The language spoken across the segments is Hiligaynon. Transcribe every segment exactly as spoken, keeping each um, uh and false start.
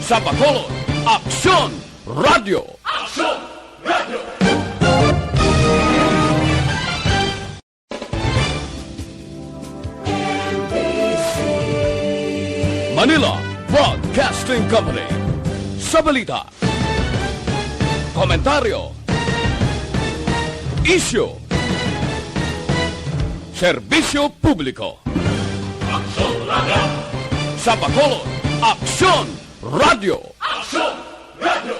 Sa Bacolod, Aksyon Radyo. Aksyon Radyo. Manila Broadcasting Company. Sa balita, komentaryo, isyu, serbisyo publiko. Aksyon Radyo. Sa Bacolod, Aksyon Radyo. Aksyon Radyo.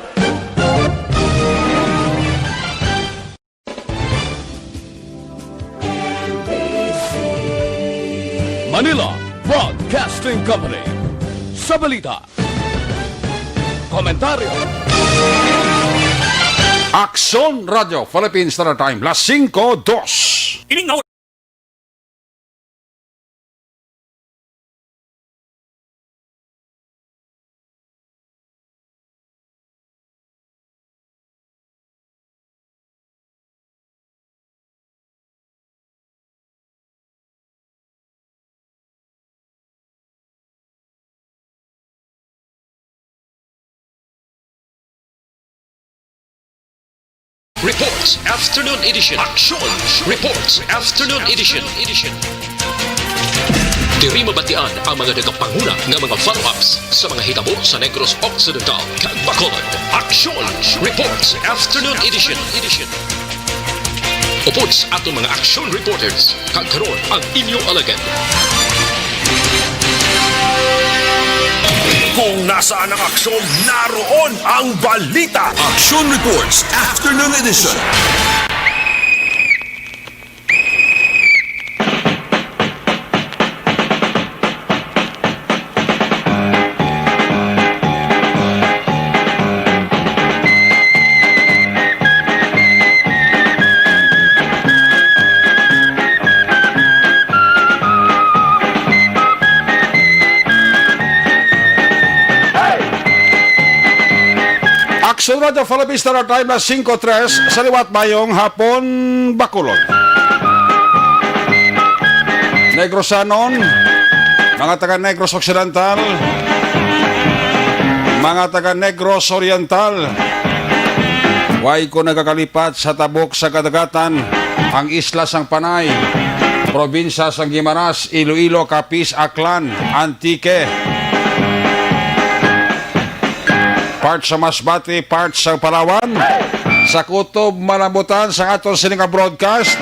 Manila Broadcasting Company. Sa balita, komentaryo, Aksyon Radyo Philippine Standard Time, las singko dos. Ining nga Reports Afternoon Edition. Action Reports Afternoon Edition. Diri mabatian ang mga nagapanguna nga mga follow-ups sa mga hitabo sa Negros Occidental kag Bacolod. Action Reports Afternoon Edition. Upod sa aton mga action reporters, kag karon ang inyo alagad. Kung nasaan ang aksyon, naroon ang balita. Action Reports Afternoon Edition. Aksyon Radyo Philippines, Standard Time na singko tres, sa liwat mayong hapon, Bacolod. Negrosanon, mga taga Negros Occidental, mga taga Negros Oriental, way ko nagakalipat sa tabok sa kadagatan, ang isla sang Panay, probinsya sang Guimaras, Iloilo, Capiz, Aklan, Antique, part sa Masbate, part sa Palawan, sa kutob malambutan sang aton sini nga broadcast,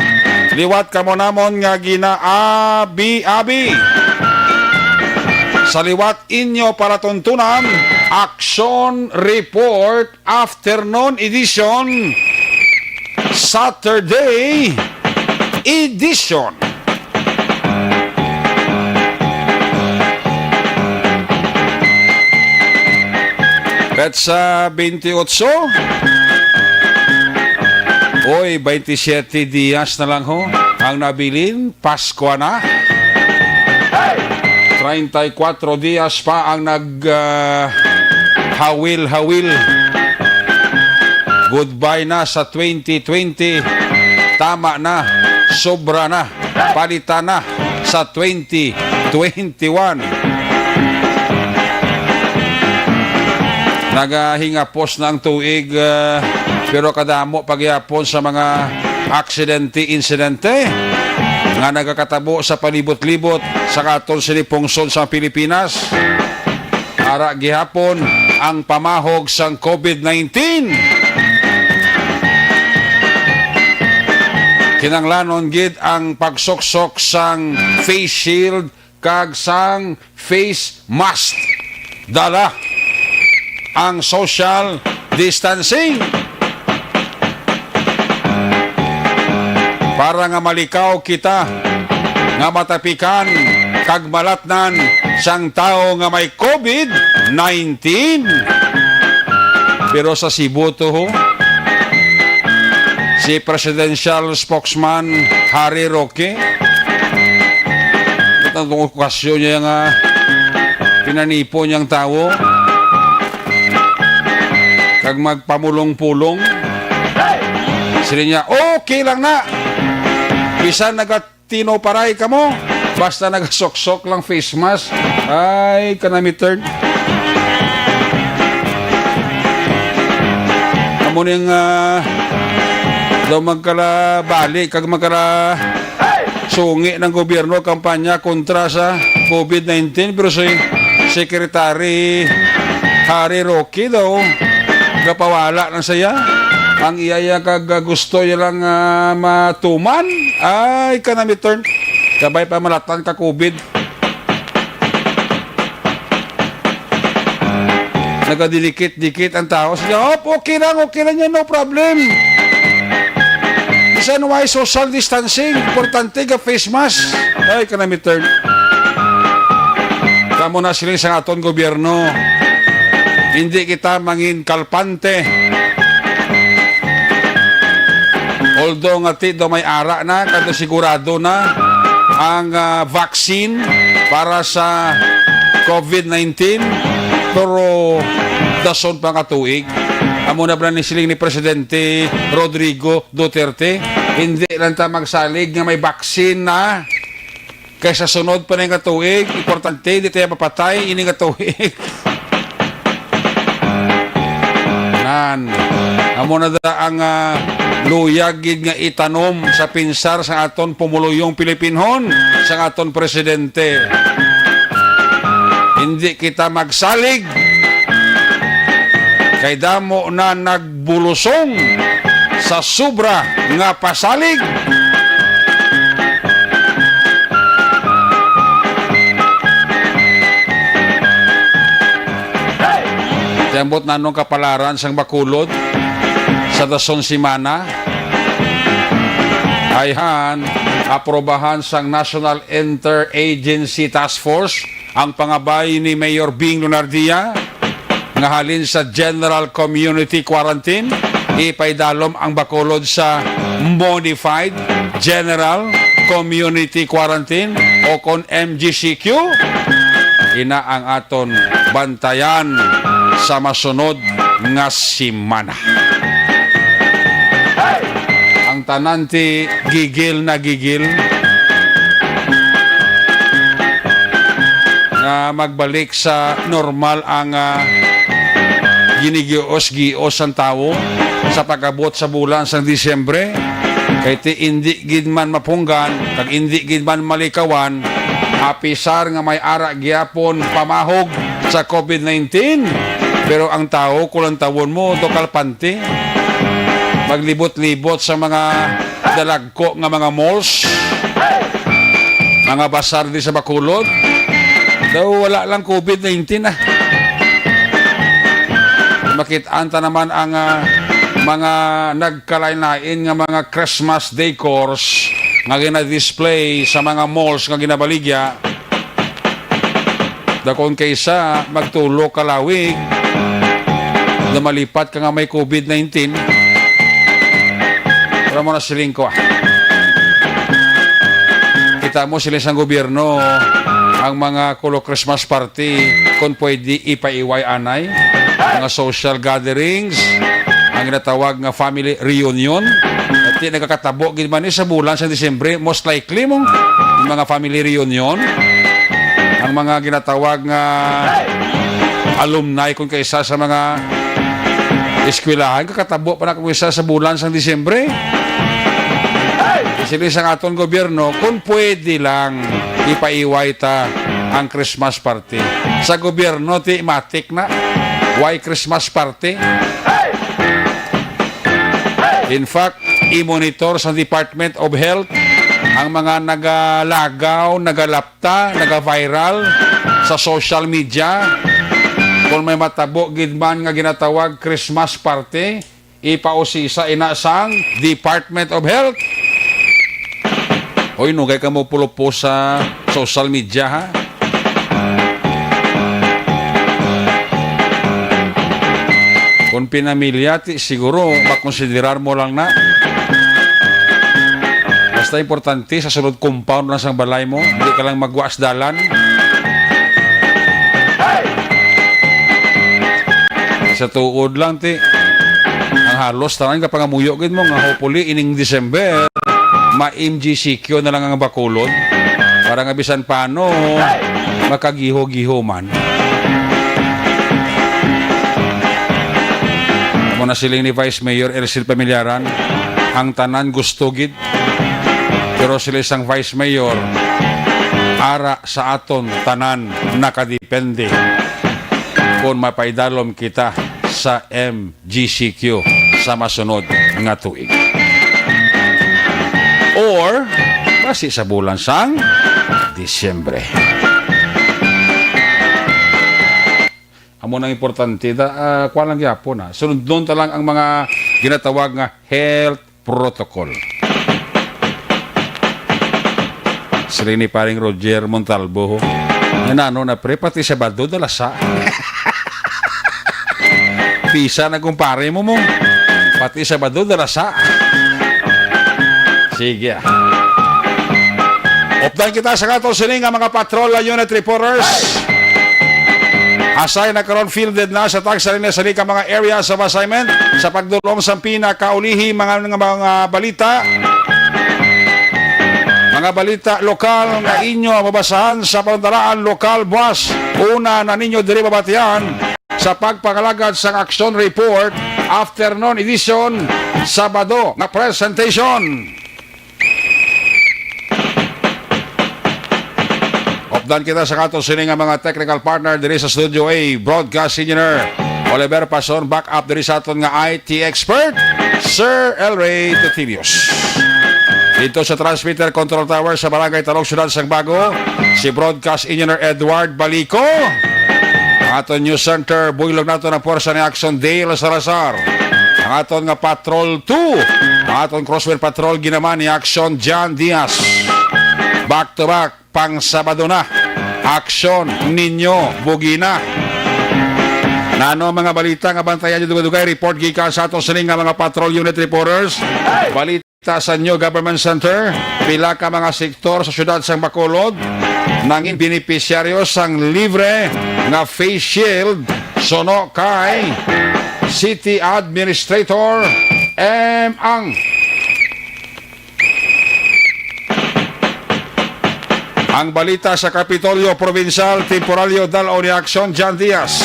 liwat kamo namon nga ginaabi-abi. Sa liwat inyo palatuntunan, Action Report Afternoon Edition, Saturday Edition. Petsa twenty-eight. Oy, twenty-siete dias na lang ho ang nabilin. Pasko na. Treinta y cuatro dias pa ang nag, ah, hawil-hawil. Goodbye na sa twenty twenty. Tama na. Sobra na. Palitan na sa twenty twenty-one. Nagahingapos na ang tuig, ah, pero kadamo pa gihapon sa mga aksidente, insidente nga nagakatabo sa palibot-libot sa aton sini pungsod sa Pilipinas. Ara gihapon ang pamahog sang COVID nineteen. Kinahanglanon gid ang pagsuksok sang face shield kag sang face mask. Dala ang social distancing para nga malikaw kita nga matapikan kag malatnan sang tawo nga may COVID nineteen. Pero sa Cebu to, ho, si Presidential Spokesman Harry Roque, katong okasyon niya nga pinanipon niyang tawo kag magpamulong-pulong. Sila niya, "Okay lang na. Bisan nagatinoparay kamo, basta nagasuksok lang face mask." Ay, kanami turn. Muning, ah, daw magkalabali kag magkala sungi ng gobyerno kampanya kontra sa COVID nineteen, pero si Secretary Harry Roque daw gapawala lang siya. Ang iya, iya kag, ah, gusto niya lang, ah, matuman. Ay, kanami turn. Kabay pa malatan ka COVID. Nagadilikit-dikit ang tao. Sige, "Op, okay lang, okay lang yan, no problem." Bisan way social distancing, importante ga face mask. Ay, kanami turn. Kamo na siling sa aton gobyerno. Hindi kita mangin kalpante. Although nga ti do may ara na, kado sigurado na ang, ah, vaccine para sa COVID nineteen, pero dason pa nga tuig. Amo na ba ni siling ni Presidente Rodrigo Duterte? Hindi lang ta magsalig nga may vaccine na. Kay sa sunod pa na nga tuig, importante, di tayo mapatay ini nga tuig. Nan, amo na da ang, ah, luyag gid nga itanom sa pinsar sa aton pumuluyong Pilipinhon, sa aton presidente. Hindi kita magsalig. Kay damo na nagbulusong sa sobra nga pasalig. Ti ambot nanong kapalaran sang Bacolod sa dason semana? Ayhan, aprobahan sang National Interagency Task Force ang pangabay ni Mayor Bing Lunardia nga halin sa General Community Quarantine, ipaidalom ang Bacolod sa Modified General Community Quarantine o kon M G C Q. Ina ang aton bantayan sa masunod nga semana. Ang tanan ti gigil na gigil nga magbalik sa normal ang, ah, ginigios-gios sang tawo sa pag-abot sa bulan sang Disyembre. Kay ti indi gid man mapunggan kag indi gid man malikawan, apisar nga may ara gyapon pamahog sa COVID nineteen. Pero ang tawo, kulantawon mo, do kalpante. Maglibot-libot sa mga dalagko nga mga malls, mga basar di sa Bacolod. Daw wala lang COVID nineteen, ah. Makit-an ta naman ang, ah, mga nagkalain-lain nga mga Christmas decors nga gina-display sa mga malls nga ginabaligya. Dakon kaysa magtulo ka lawig na malipat ka nga may COVID nineteen. Wala mo na siling ko, ah. Kita mo sila sang gobyerno, ang mga kulo Christmas party, kung pwede ipaiway anay, mga social gatherings, ang ginatawag nga family reunion. At di nagakatabo gid man ni sa bulan sa Disyembre, most likely mo, yung mga family reunion, ang mga ginatawag nga alumni kung kaisa sa mga eskwelahan, kakatabo pa na kung isa sa bulan sang Disyembre. Sini sa aton gobyerno, kung pwede lang, ipaiway ta ang Christmas party. Sa gobyerno, ti matik na, why Christmas party? In fact, i-monitor sa Department of Health ang mga nagalagaw, nagalapta, naga-viral sa social media. Kung may matabo gid man nga ginatawag Christmas party, ipausisa ina sang Department of Health. Hoy, nugay ka mo pulo po sa social media, ha? Kung pinamilya, ti, siguro, makonsiderar mo lang na. Basta importante, sa sulod compound lang sang balay mo, hindi ka lang magwa sa dalan. Sa tuod lang, ti, ang halos tanan kapangamuyo gid mo nga hopefully ining December, ma-M G C Q na lang ang Bacolod para nga bisan paano makagiho-giho man. Amo na siling ni Vice Mayor Ercil Pamillaran, ang tanan gusto gid. Pero sila sang Vice Mayor, ara sa aton tanan nakadepende kung mapaidalom kita sa M G C Q sa masunod nga tuig. Or, basi sa bulan sang Disyembre. Amo nang importante, da, ah, kuwan lang gyapon, ah. Sundon ta lang ang mga ginatawag nga health protocol. Sila ni paring Roger Montalbo, ho. Nga nano na, pre, pati Sabado, dalasa. Pisa na, kumpare mo mo. Pati Sabado, dalasa. Sige, ah. Updan kita sa aton sini nga mga patrol unit reporters. Asay na karon fielded na sa tagsa rin sa mga areas of assignment sa pagdulong sa pinakaulihi mga, mga, mga balita. Mga balita lokal nga inyo mabasahan sa Pantalaan Lokal Buwas. Una na ninyo diri mabatian sa pagpangalagad sang Action Report, afternoon edition, Sabado nga presentation. Updan kita sa aton sini nga mga technical partner diri sa Studio A, Broadcast Engineer Oliver Pason, back up diri sa aton nga I T expert, Sir El Rey Totilios. Dito sa Transmitter Control Tower sa Barangay Talog, Siyudad sang Bago, si Broadcast Engineer Edward Balico. Ang aton News Center, buylog nato ang pwersa ni Action Dale Salazar. Ang aton nga Patrol two, ang aton Crosswind Patrol, ginaman ni Action John Diaz. Back to back, pang Sabado na. Action ninyo, bugina. Nano ang mga balita nga bantayan nyo dugay-dugay? Report gikan sa aton sini nga mga patrol unit reporters. Balita sa New Government Center, pila ka mga sektor sa siyudad sang Bacolod nangin benepisyaryo sang libre nga face shield suno kay City Administrator M. Ang. Ang balita sa Kapitolyo Provincial, temporaryo dal-o ni Action John Diaz.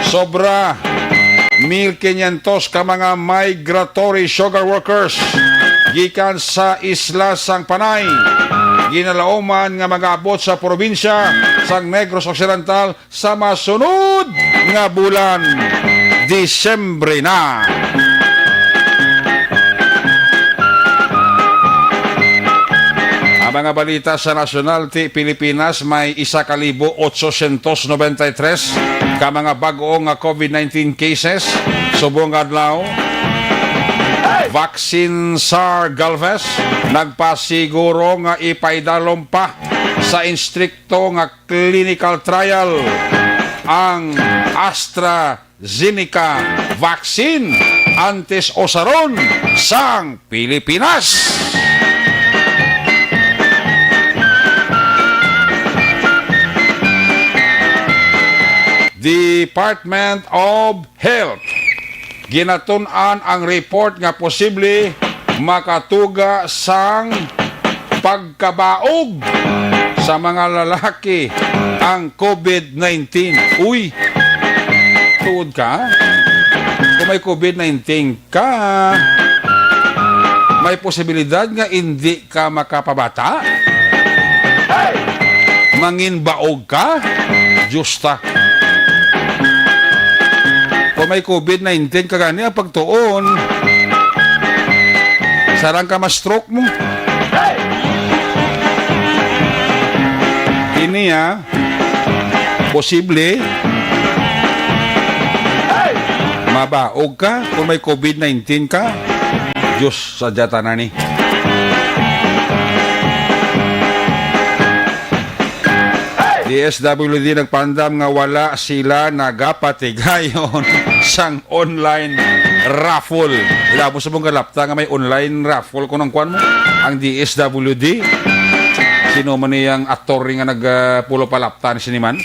Sobra mil quinientos ka mga migratory sugar workers gikan sa isla sang Panay ginalauman nga mag-abot sa probinsya sang Negros Occidental sa masunod nga bulan, Disyembre na. Ang mga balita sa nasyonal ti Pilipinas, may isa ka libo otsosyentos nobenta y tres ka mga bag-o nga COVID nineteen cases subong adlaw. Vaccine Czar Galvez nagpasiguro nga ipaidalom pa sa instrikto nga clinical trial ang AstraZeneca vaccine antes usaron sang Pilipinas. Department of Health. Ginatun-an ang report nga posible makatuga sang pagkabaog sa mga lalaki ang COVID nineteen. Uy, tuod ka? Kung may COVID nineteen ka, may posibilidad nga indi ka makapabata? Manginbaog ka? Diyos ta. Kung may COVID nineteen ka gani, ang pagtuon, sarang ka ma-stroke mo. Ini, ah, posible mabaog ka kung may COVID nineteen ka. Diyos, sadya tanan ni. D S W D nagpaandam nga wala sila nagapatigayon sang online raffle. Ilabo sa mong galapta nga may online raffle, kung ang kwan mo, ang D S W D. Sino man niyang attorney nga nag, ah, pulo palapta ni siniman?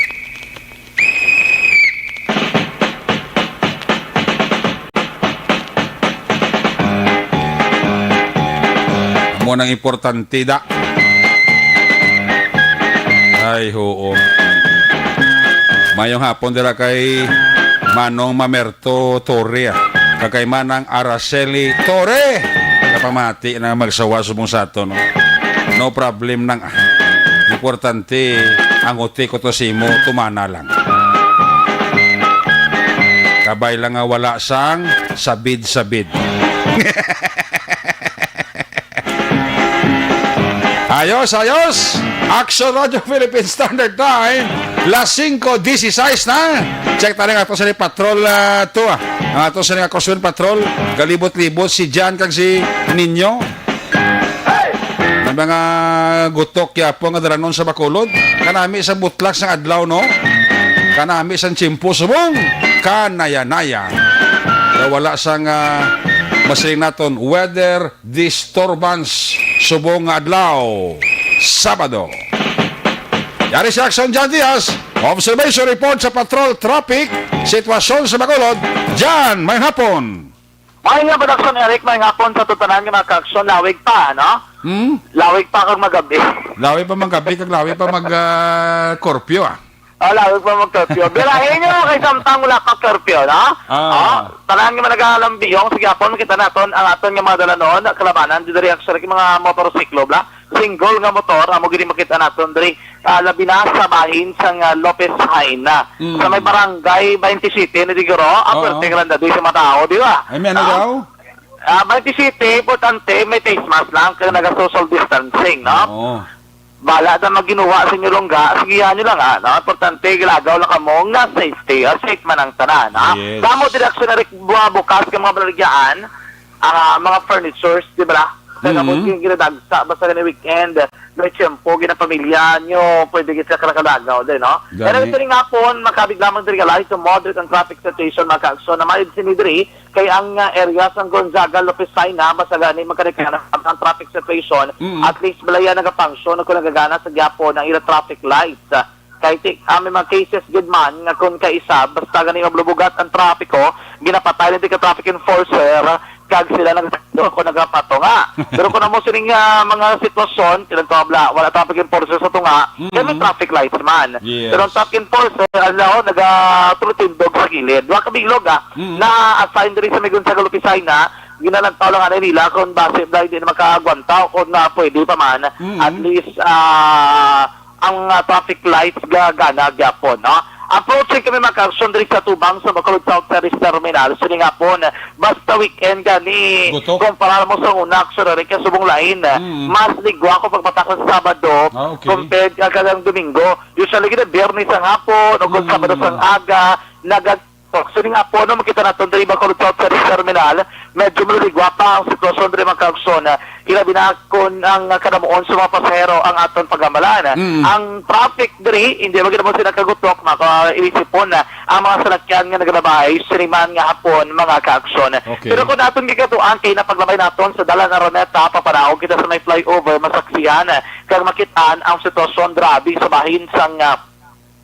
Amo nang importante, da. Ay, oo. Mayong hapon dira kay Manong Mamerto Torre, ah. Kag kay Manang Araceli Torre. Kapamati na magsawa subong sa ato, no? No problem nang, ah. Importante, ang uti ko to simo, tumana lang. Kabay lang nga wala sang sabid-sabid. Ayos, ayos. Action Radio Philippine Standard Time. Las singko dieciséis na. Check tayo nga ato sa ni Patrol, ah, to, ah. Ang ato sa ni Action Patrol, galibot-libot si Jan kag si Ninyo. Ang mga gutok yapon nga dalanon sa Bacolod. Kanami sa butlak sang adlaw, no? Kanami sang tiyempo subong kanaya-naya. Kaya wala sang, ah, masiling naton weather disturbance subong nga adlaw, Sabado. Yari si Action John Diaz. Observation report sa patrol traffic sitwasyon sa Bacolod. Jan, may hapon. May nga production, Eric, may hapon sa tutanan nga mga kaaksyon, lawig pa, no? Hmm? Lawig pa kag magabi. Lawig pa magabi kag lawig pa mag, ah, curfew, ah. Oh, lawig pa mag-curfew. Birahin nyo kay samtang wala pa curfew, no? Ah. Oh, tanan nga mga nagalambiyong, sige, hapon, makita naton ang aton nga mga dalanon, kalabanan, diri ang sa mga motorsiklo, bla. Single nga motor, amo gini makita naton diri, ah, labi na sa bahin sang, ah, Lopez Jaena. Mm. Sa may barangay twenty-seven ni Digoro, ah, Oo. Perting Granda di sa mga tao, di ba? Ay, may ano Ah? daw? Ah, twenty-seven, importante, may face mask lang, kaya naga-social distancing, no? Oo. Bala na maginuwa sa inyo lungga, sige, yan nyo lang, ah, no? Importante, gilagaw lang kamo nga safety, ah, safe man ang tanan, ah. Yes. Damo direksyon na rin bu-, bukas ka mga balagyaan, ang, ah, mga furnitures, di ba? Kaya Mhm. mo yung ginadagsa, basta gani weekend, may tiyempo, ginapamilya nyo, pwede gid sa kalagaw din, no? Gani. Pero ito rin nga po, makabig lamang diri ka light to moderate ang traffic situation, mga kaagso, na may sinidri, kay ang, ah, area sang Gonzaga, Lopez Jaena, basta gani magkanikana ang traffic situation, Mhm. at least balaya nagapangsyon o kung nagagana sa gyapon ang ila traffic lights. Kay ti-, ah, may mga cases gid man nga kung kaisa, basta gani mablubugat ang trapiko, ginapatay lang di ka traffic enforcer, kag sila nagtando kung nagapatunga. Pero kung amo sining, ah, mga sitwasyon, kinantuabla, wala traffic enforcer sa tunga, Mm-mm. kaya may traffic lights man. Yes. Pero ang traffic enforcer, ano, nagatulutindog sa gilid. Wa kabilog, ah, Mm-mm. na-assign diri sa may Gonzaga Lopez Jaena, ginalantaw lang anay nila kung basi ba hindi na makagwanta o kung na pwede pa man. Mm-mm. At least, ah, ang, ah, traffic lights gagana gyapon, no? Approaching kami, mga kaaksyon, diri sa tubang sa Bacolod South Ferries Terminal. Sini nga po, basta weekend gani, Gutok. Kumpara mo sa una, aksyon na rin ka subong lain. Mm. Mas ligwa ko pagpatak sa Sabado Ah, okay. compared ka kagang Domingo. Usually, gina Biyernes ang hapon o kung Mm. Sabado sang aga, naga-, So, sini nga po, no, makita naton diri Bacolod South Ferry Terminal, medyo maligwa pa ang sitwasyon diri, mga kaaksyon. Ilabi na kun ang kanamuon sa mga pasahero ang aton pagamalan. Mm. Ang traffic diri, hindi man gid mo sila kagutok, maka-, iisipon na ang mga salakyan nga nagalabay, siniman nga hapon, mga kaaksyon. Okay. Pero kung aton gigatuan, kay napaglabay naton sa Dalan Araneta, papanaog kita sa may flyover, masaksihan, kag makitaan ang sitwasyon grabe sa bahin sang, ah,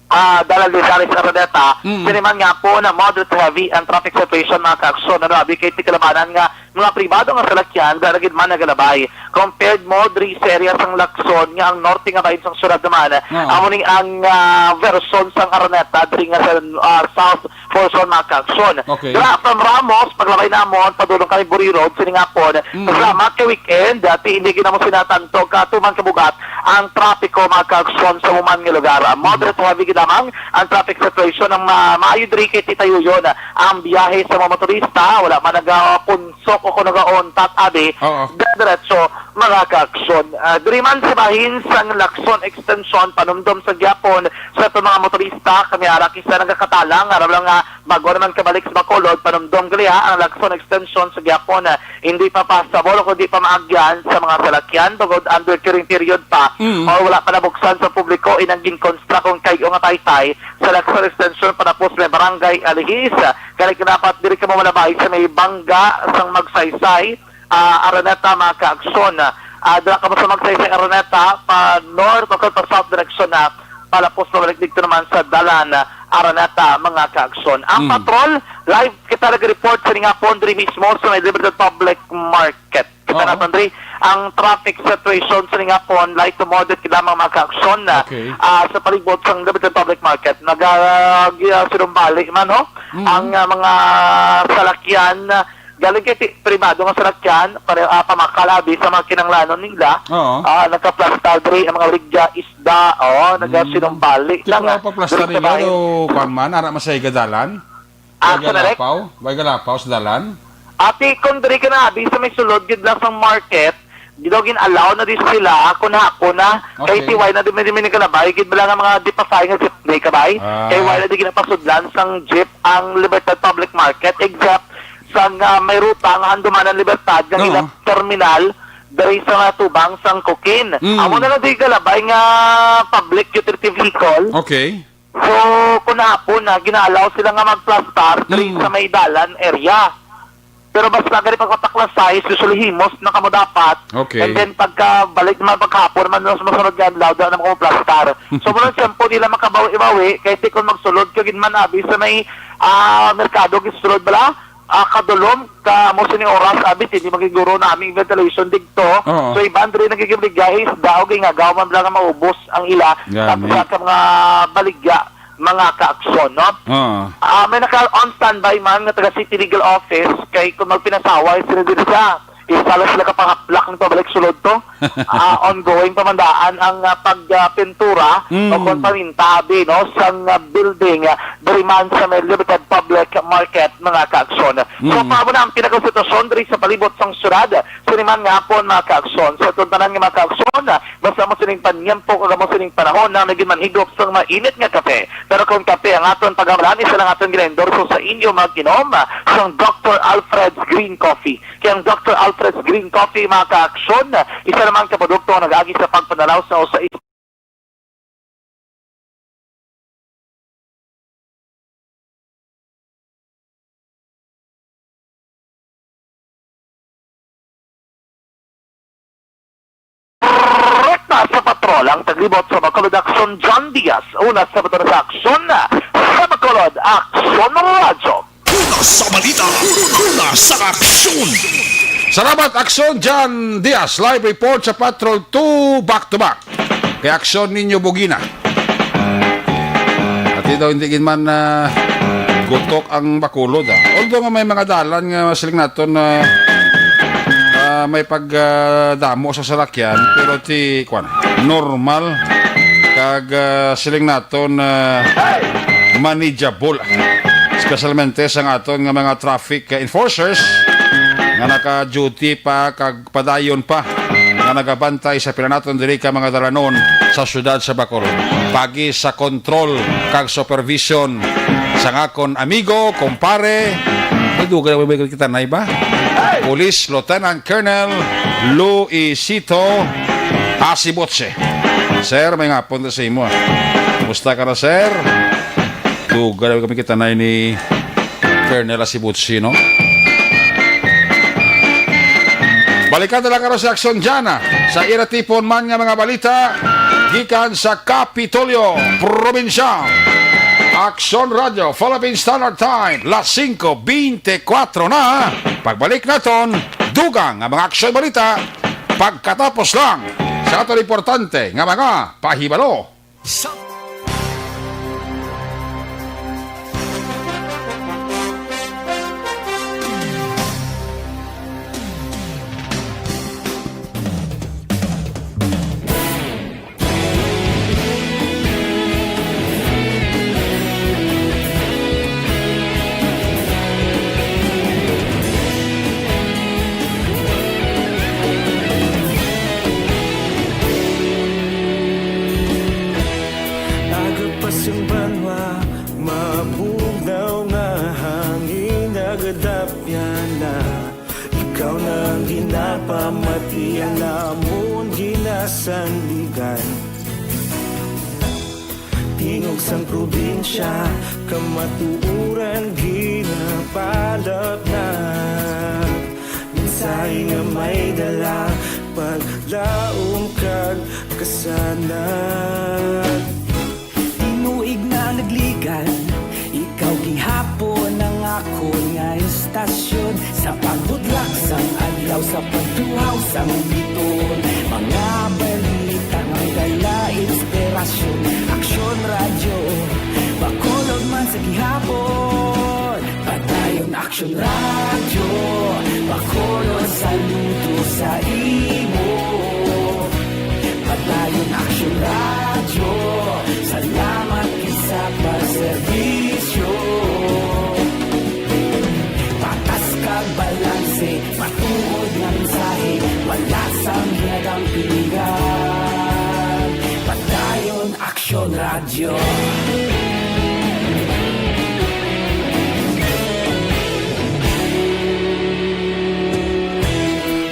ah, Dalan Lizares Araneta, Mm. sini man nga po na moderate to heavy ang traffic situation, mga kaaksyon, ano, abi kay tikalabanan nga mga pribado nga salakyan, dala gid man nagalabay. Compared mo diri sa area sang Lacson nga ang norte nga bahin sang syudad naman, Oo. amo ni ang, ah, version sang Araneta diri nga sa, ah, south portion, mga kaaksyon. Okay. Dira from Ramos, paglabay namon, padulong kami Buri Road, sini nga po, Mm. salamat kay weekend, dati hindi gid namo sinatangto, katuman kabugat, ang trapiko, mga kaaksyon, sa human nga lugar. Ah, moderate to heavy gid lamang ang traffic situation. Ang ma-, maayo diri kay titayuyon ang biyahe sa mga motorista, wala man nagapunsok o kung nagauntat, abi, Oo. diretso, mga kaaksyon. Ah, diri man sa bahin sang Lacson Extension, panumdom sa gyapon sa ato mga motorista, kami ara kisa nagakatalang, aram lang nga bago naman kabalik sa Bacolod, panumdom gali ha, ang Lacson Extension sa gyapon, ah, hindi pa passable o kundi pa maagyan sa mga salakyan tungod under curing period pa Mm. o wala pa nabuksan sa publiko inang ginkonstruct kung kayo nga taytay sa Lacson Extension patapos may barangay Alihis. Kaya kinapat diri ka mamalabay sa may bangga sang Magsaysay, ah, Araneta, mga kaaksyon. Ah, dira ka mo sa Magsaysay, Araneta, pa north o pa south direction na palapos pabalik dito naman sa Dalan, ah, Araneta, mga kaaksyon. Ang Mm. patrol, live kita nag-report sa nga pondri mismo sa may Libertad Public Market. Oo. Naton diri ang traffic situation sa ning hapon, light to moderate gid lamang, mga kaaksyon, ah, Okay. ah, sa palibot sang Libertad Public Market. Naga-, ah, sinumbali man, ho, Mm. ang, ah, mga salakyan, ah, galing kay ti-, pribado nga salakyan, pare-, ah, pamakal abi sa mga kinahanglanon nila. Oo. Ah, nagkaplastar diri ang mga baligya, isda, oh, Mm. nagasinumbali Ti lang, pala ah, paplastar diri sa nila, bahin. Do, kwan man, ara masay gadalan? Ah, Way sa direct? galapaw? Way galapaw sa dalan? Ati, kung diri ka na abi sa may sulod gid lang sa market, gid daw gin-allow na di sila, kung hapon na, kay Okay. ti way na di, di, di kalabay, gid bala nga mga di pa fine nga jeepney ka bay. Ah. Kay wala di ginapasudlan sang jeep ang Libertad Public Market, except sa nga may ruta nga handumanan Libertad nga Oo. ilang terminal diri sa mga tubang sang Coquin. Mm. Amo na lang di kalabay nga public utility vehicle. Okay. So, kung hapon na, gina-allow sila nga magplastar diri Mm. sa may dalan area. Pero basta gani pagpataklasay, usually himos na kamo dapat. Okay. And then pagkabalik naman paghapon man, mas masunod nga adlaw, daw na mo plastar. So, muna ang tiyempo nila makabawi-bawi, kay ti kung magsulod ka gid man abi sa may, ah, merkado, gisulod bala, ah, kadulom, ka mo sini oras, abi, hindi magiguro na aming ventilation digto. Oo. So, iban diri nagigibligay, isda, o gingagaw man lang nga maubos ang ila, Gani. Tapos sa mga baligya, mga kaaksyon, no? Oo. Ah, may naka on standby man nga taga City Legal Office, kay kung magpinasaway sila diri sa, isa lang sila kapangaplak ng pabalik sulod to. Ah, ongoing pamandaan ang, ah, pag, ah, pintura Mm. o kung paminta, abi, no, sang, ah, building, ah, diri man sa may Libertad Public Market, mga kaaksyon. So, Mm. paamo na ang pinakasitwasyon diri sa palibot sang syudad. Sini man nga hapon, mga kaaksyon. Sa itong tanan nga mga kaaksyon, basta mo sining panyempo, kag mo sining panahon na naging manhigop sang mainit nga kape. Pero kung kape ang aton pagamalan, isa lang aton gina-endorso sa inyo, mag-inom sang Doctor Alfred's Green Coffee. Kay ang Doctor Alfred's Green Coffee, mga kaaksyon, isa naman ka produkto nga nag-agi sa pagpanalaw sa usa Direkta sa patrol ang taglibot sa Bacolod Aksyon, John Diaz. Una sa Bacolod sa Aksyon, sa Bacolod Aksyon Radyo. Una sa balita, una sa aksyon. Salamat, Aksyon John Diaz. Live report sa Patrol two, back to back. Kay aksyon ninyo, bugina. At ito, hindi gid man, ah, gutok ang Bacolod, ah. Although nga may mga dalan nga siling naton na, ah, may pag, ah, damo sa salakyan, pero ti, kwan, normal kag, ah, siling naton, ah, manageable. Especialmente sa aton nga mga traffic, ah, enforcers nga naka-duty pa kag padayon pa nga nagabantay sa pila naton diri ka mga dalanon sa siyudad sa Bacolod. Pagi sa kontrol kag supervision sang akon amigo, kumpare, may duga na may kita na iba? Police Lieutenant Colonel Luisito Asibotse. Sir, may ngapon sa imo, ah. Kumusta ka na, sir? Duga na kami kita na ni Colonel Asibutsi, no? Balikan na lang karon sa Aksyon Jana sa ira tipon man nga mga balita gikan sa Kapitolyo Provincial. Aksyon Radio, Philippine Standard Time, las singko beintikwatro na. Pagbalik naton, dugang nga mga aksyon balita, pagkatapos lang sa aton importante nga mga pahibalo. Sa Aga pa sing banwa, mabugnaw nga hangin, nagadapyan na. Ikaw na ang ginapamati, ang amon ginasandigan. Tingog sang probinsya, kamatuoran ginapalapnat. Mensahe nga may dala, paglaom kag kasanag. Tinuig na nagligan, ikaw gihapon ang akon nga istasyon. Sa pagbudlak sang adlaw, Sa pagtuhaw sang biton, mga balita nga may dala inspirasyon. Aksyon Radyo, Bacolod man sa gihapon. Padayon Aksyon Radyo, Bacolod saludo sa imo. Padayon Aksyon Radyo, salamat gid sa pagserbisyo. Patas kag balanse, matuod nga mensahe, wala sang ginadampigan. Padayon Aksyon Radyo.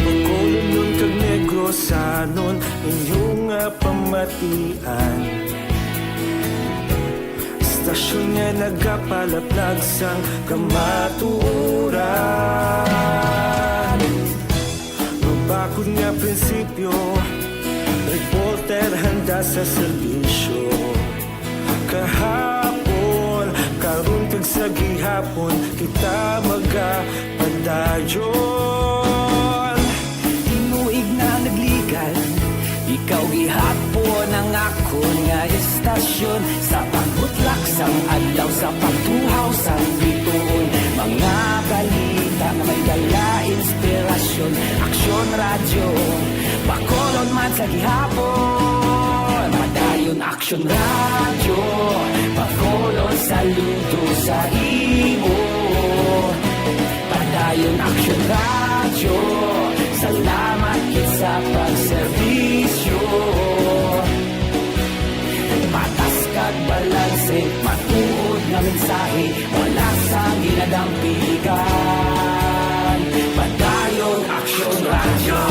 Bacolodnon kag Negrosanon, inyo nga pamatian. Istasyon nga nagapalaplag sang kamatuoran. Mabakod nga prinsipyo, reporter handa sa serbisyo. Kahapon, karon kag sa gihapon, kita magapadayon. Tinuig na nagligal, ikaw gihapon ang akon nga istasyon. Sa pagbutlak sang adlaw, sa pagtuhaw sang bituon, mga balita nga may dala inspirasyon. Aksyon Radyo, Bacolod man sa gihapon. Padayon Aksyon Radyo, Bacolod saludo sa imo. Padayon Aksyon Radyo, salamat gid sa pagserbisyo. Patas kag balanse, matuod nga mensahe, wala sang ginadampigan. Padayon Aksyon Radyo.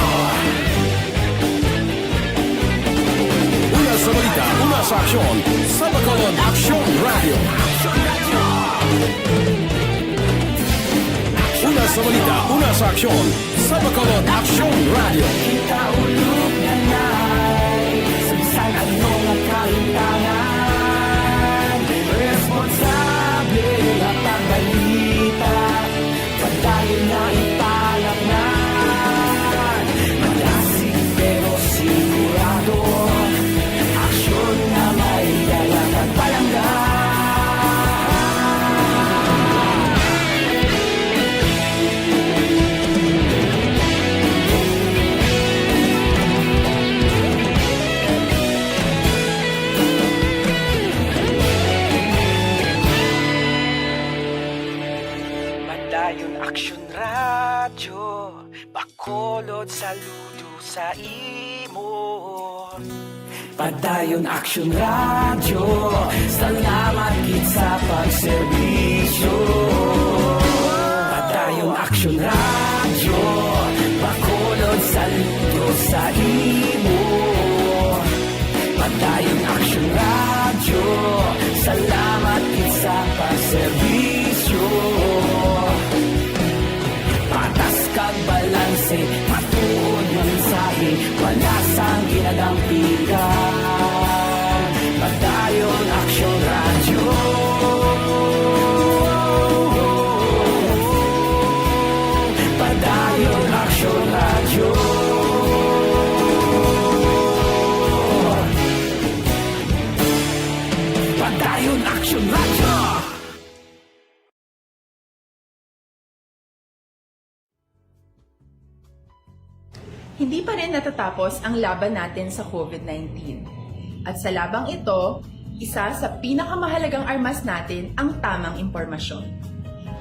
Una sa balita, una sa aksyon, sa Bacolod Aksyon Radyo. Una sa balita, una sa aksyon, sa Bacolod Aksyon Radyo. Kita ulog nga nay, sa bisan ano nga kalimtangan, responsable nga pagbalita. Padayon na ipalaknan, madasig pero sigurado, aksyon nga may dala kag palangga. Padayon Aksyon Radyo, Bacolod saludo sa imo. Padayon Aksyon Radyo, salamat gid sa pagserbisyo. Padayon Aksyon Radyo, Bacolod saludo sa imo. Padayon Aksyon Radyo, salamat gid sa pagserbisyo. Patas kag balanse, matuod nga mensahe, wala sang ginadampigan. Padayon Aksyon Radyo. Padayon Aksyon Radyo. Padayon Aksyon Radyo. Hindi pa rin natatapos ang laban natin sa COVID nineteen. At sa labang ito, isa sa pinakamahalagang armas natin ang tamang impormasyon.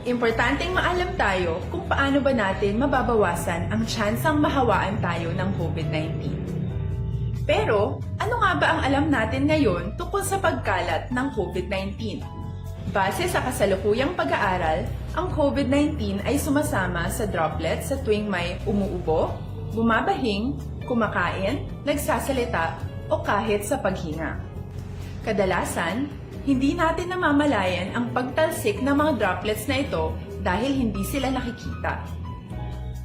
Importanteng maalam tayo kung paano ba natin mababawasan ang tsansang mahawaan tayo ng COVID nineteen. Pero, ano nga ba ang alam natin ngayon tungkol sa pagkalat ng COVID nineteen? Base sa kasalukuyang pag-aaral, ang COVID nineteen ay sumasama sa droplets sa tuwing may umuubo, bumabahing, kumakain, nagsasalita, o kahit sa paghinga. Kadalasan, hindi natin namamalayan ang pagtalsik ng mga droplets na ito dahil hindi sila nakikita.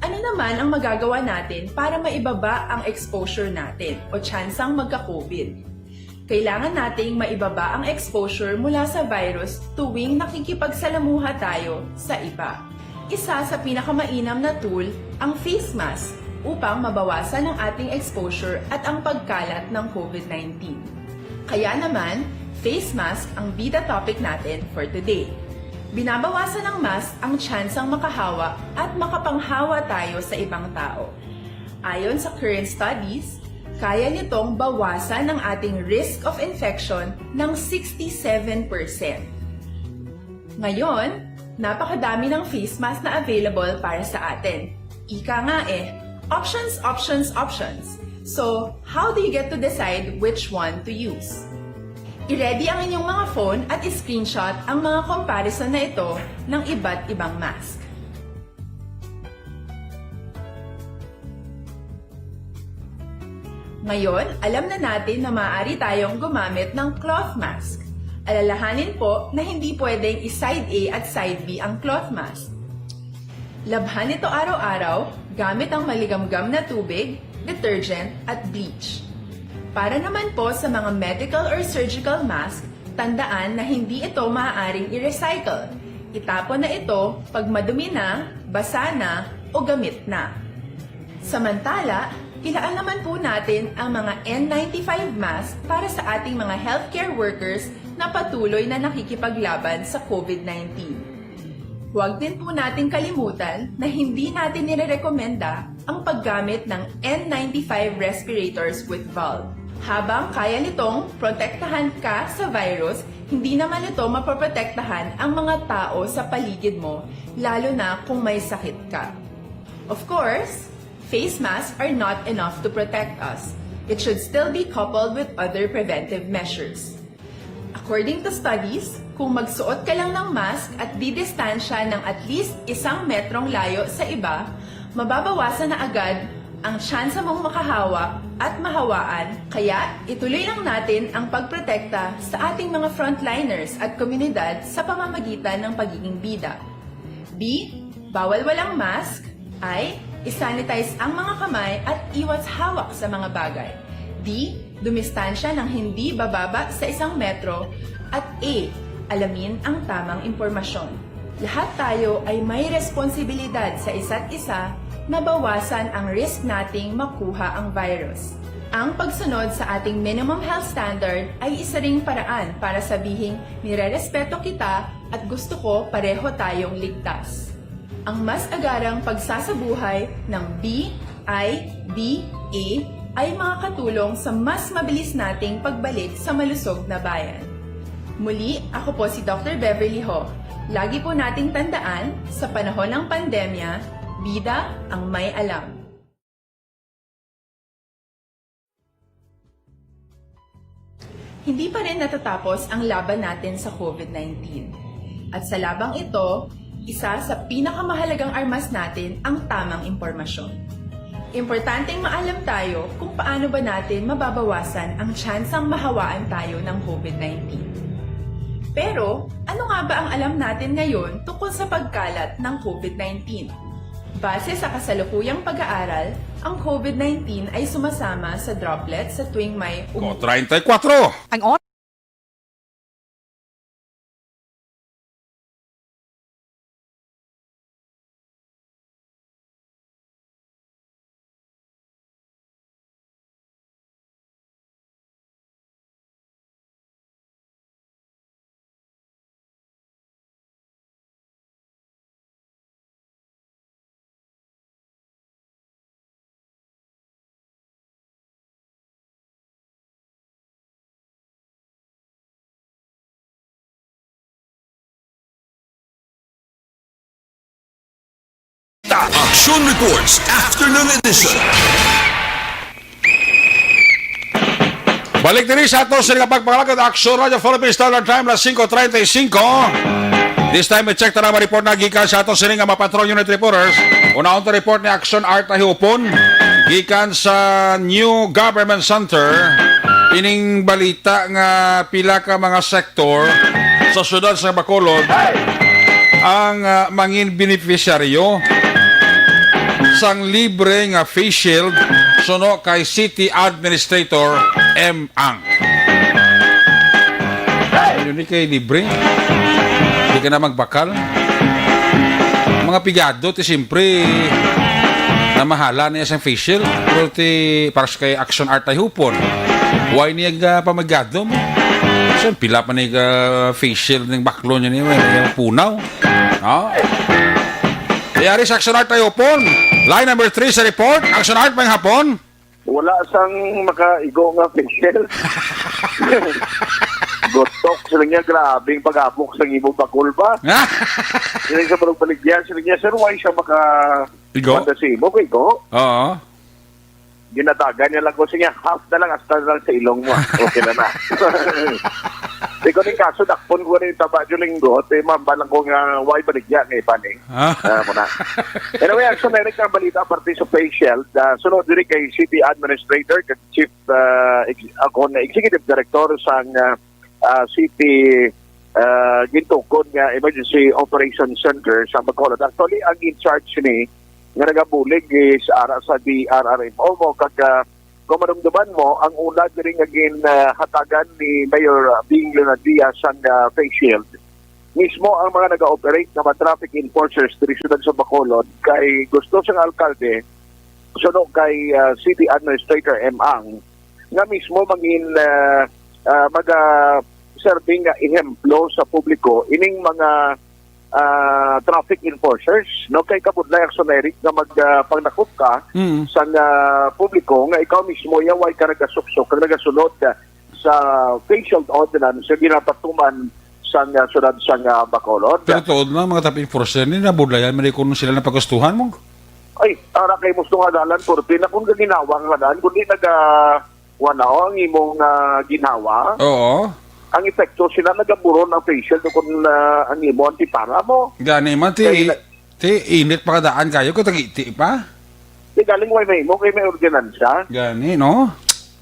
Ano naman ang magagawa natin para maibaba ang exposure natin o tsansang magka-COVID? Kailangan nating maibaba ang exposure mula sa virus tuwing nakikipagsalamuha tayo sa iba. Isa sa pinakamainam na tool ang face mask upang mabawasan ang ating exposure at ang pagkalat ng COVID nineteen. Kaya naman, face mask ang bida topic natin for today. Binabawasan ng mask ang tsansang makahawa at makapanghawa tayo sa ibang tao. Ayon sa current studies, kaya nitong bawasan ang ating risk of infection ng sixty-seven percent. Ngayon, napakadami ng face mask na available para sa atin. Ika nga eh, options, options, options. So, how do you get to decide which one to use? I-ready ang inyong mga phone at i-screenshot ang mga comparison na ito ng iba't ibang mask. Ngayon, alam na natin na maaari tayong gumamit ng cloth mask. Alalahanin po na hindi pwedeng i-side A at side B ang cloth mask. Labhan ito araw-araw gamit ang maligamgam na tubig, detergent, at bleach. Para naman po sa mga medical or surgical mask, tandaan na hindi ito maaaring i-recycle. Itapon na ito pag madumi na, basa na, o gamit na. Samantala, ilaan naman po natin ang mga N ninety-five mask para sa ating mga healthcare workers na patuloy na nakikipaglaban sa COVID nineteen. Huwag din po nating kalimutan na hindi natin nirerekomenda ang paggamit ng N ninety-five respirators with valve. Habang kaya nitong protektahan ka sa virus, hindi naman ito mapoprotektahan ang mga tao sa paligid mo, lalo na kung may sakit ka. Of course, face masks are not enough to protect us. It should still be coupled with other preventive measures. According to studies, kung magsuot ka lang ng mask at didistansya ng at least isang metrong layo sa iba, mababawasan na agad ang tsansa mong makahawa at mahawaan. Kaya, ituloy lang natin ang pagprotekta sa ating mga frontliners at komunidad sa pamamagitan ng pagiging bida. B, bawal walang mask. I, isanitize ang mga kamay at iwas hawak sa mga bagay. D, dumistansya ng hindi bababa sa isang metro. At E, alamin ang tamang impormasyon. Lahat tayo ay may responsibilidad sa isa't isa na bawasan ang risk nating makuha ang virus. Ang pagsunod sa ating minimum health standard ay isa ring paraan para sabihing nirerespeto kita at gusto ko pareho tayong ligtas. Ang mas agarang pagsasabuhay ng B I B A ay makakatulong sa mas mabilis nating pagbalik sa malusog na bayan. Muli, ako po si Doctor Beverly Ho. Lagi po nating tandaan, sa panahon ng pandemya, bida ang may alam. Hindi pa rin natatapos ang laban natin sa COVID nineteen. At sa labang ito, isa sa pinakamahalagang armas natin ang tamang impormasyon. Importanteng maalam tayo kung paano ba natin mababawasan ang tsansang mahawaan tayo ng COVID nineteen. Pero, ano nga ba ang alam natin ngayon tungkol sa pagkalat ng COVID nineteen? Base sa kasalukuyang pag-aaral, ang COVID nineteen ay sumasama sa droplet sa tuwing may um- Ko treinta y cuatro. Ang or- Action Reports Afternoon Edition. Balik diri sa ato sini nga pagpangalagad, Action Radio Philippines, Standard Time, las singko treinta y cinco. This time, i-check ta na ang report na gikan sa ato sini nga mga Patrol Unit reporters. Unahon ta report ni Action Art Ahiopon gikan sa New Government Center. Ining balita nga pila ka mga sektor sa siyudad sa Bacolod ang, ah, mangin benepisyaryo sang libre nga face shield suno kay City Administrator M. Ang. Ano ni kay libre? Di ka na magbakal? Mga pigado, ti siyempre, namahala niya sang face shield. Pero ti, para sa kay Action Art ay hupon. Why niya ga pamigado mo? Siya, pila pa ni ga face shield ning baklo niya niya, may punaw. No? Yari sa Action Art ay hupon. Line number three sa report. Action Art, may hapon. Wala sang makaigo nga facial. Gutok, sila niya, grabing pag-abok sa imo bakol ba? Sila sa balog-baligya, sila niya, "Sir, why siya maka Igo? Wala sa imo, kay igo?" Oo. Ginatagan niya lang ko, siya, "Half na lang, hasta na lang sa ilong mo. Okay na na." Di ko ni kaso, dakpon ko ni taba yung linggo, te, mabalang ko nga, why baligya nga iba ni? Ah. Ah, muna. Anyway, ang sumerik nga balita parte sa facial, ah, sunod diri kay City Administrator, kag Chief, ah, ex-, ako na Executive Director sang, ah, ah, City, ah, gintukod nga Emergency Operations Center sa Bacolod. Actually, ang in charge ni nga nagabulig is ara sa D R R M O mo, kag, ah, kung madumduman mo, ang una diri nga gin, ah, hatagan ni Mayor, ah, Bing Leonardia sang, ah, face shield, mismo ang mga nag-ooperate nga mga traffic enforcers diri sa siyudad sa Bacolod kay gusto sang alkalde, suno kay, ah, City Administrator M Ang, nga mismo mangin, ah, ah, maga-, serving nga ehemplo sa publiko ining mga, ah, traffic enforcers, no? Kay kabudlay ang sumerik nga mag, ah, pangnakop ka Mm. sa, ah, publiko nga ikaw mismo ya way ka nagasuksok kag nagasunod sa facial ordinance nga ginapatuman sa, ah, siyudad sa, ah, Bacolod. Pero tuod na, mga traffic enforcer ni nabudlayan man kung sila na pagustuhan mo. Ay, ara kay musto nga dalan, kurti na kung gaginawa nga dalan, kundi naga, wala, oh, ang imong, ah, ginhawa. Oo. Ang epekto sila nagaburon ang facial do kung, ah, ang imo ang tipara mo. Gani man, ti, Kay na- ti, init pa kadaan kayo, kung tagiti pa. Di galing way may mo, kay may ordinansa. Gani, no?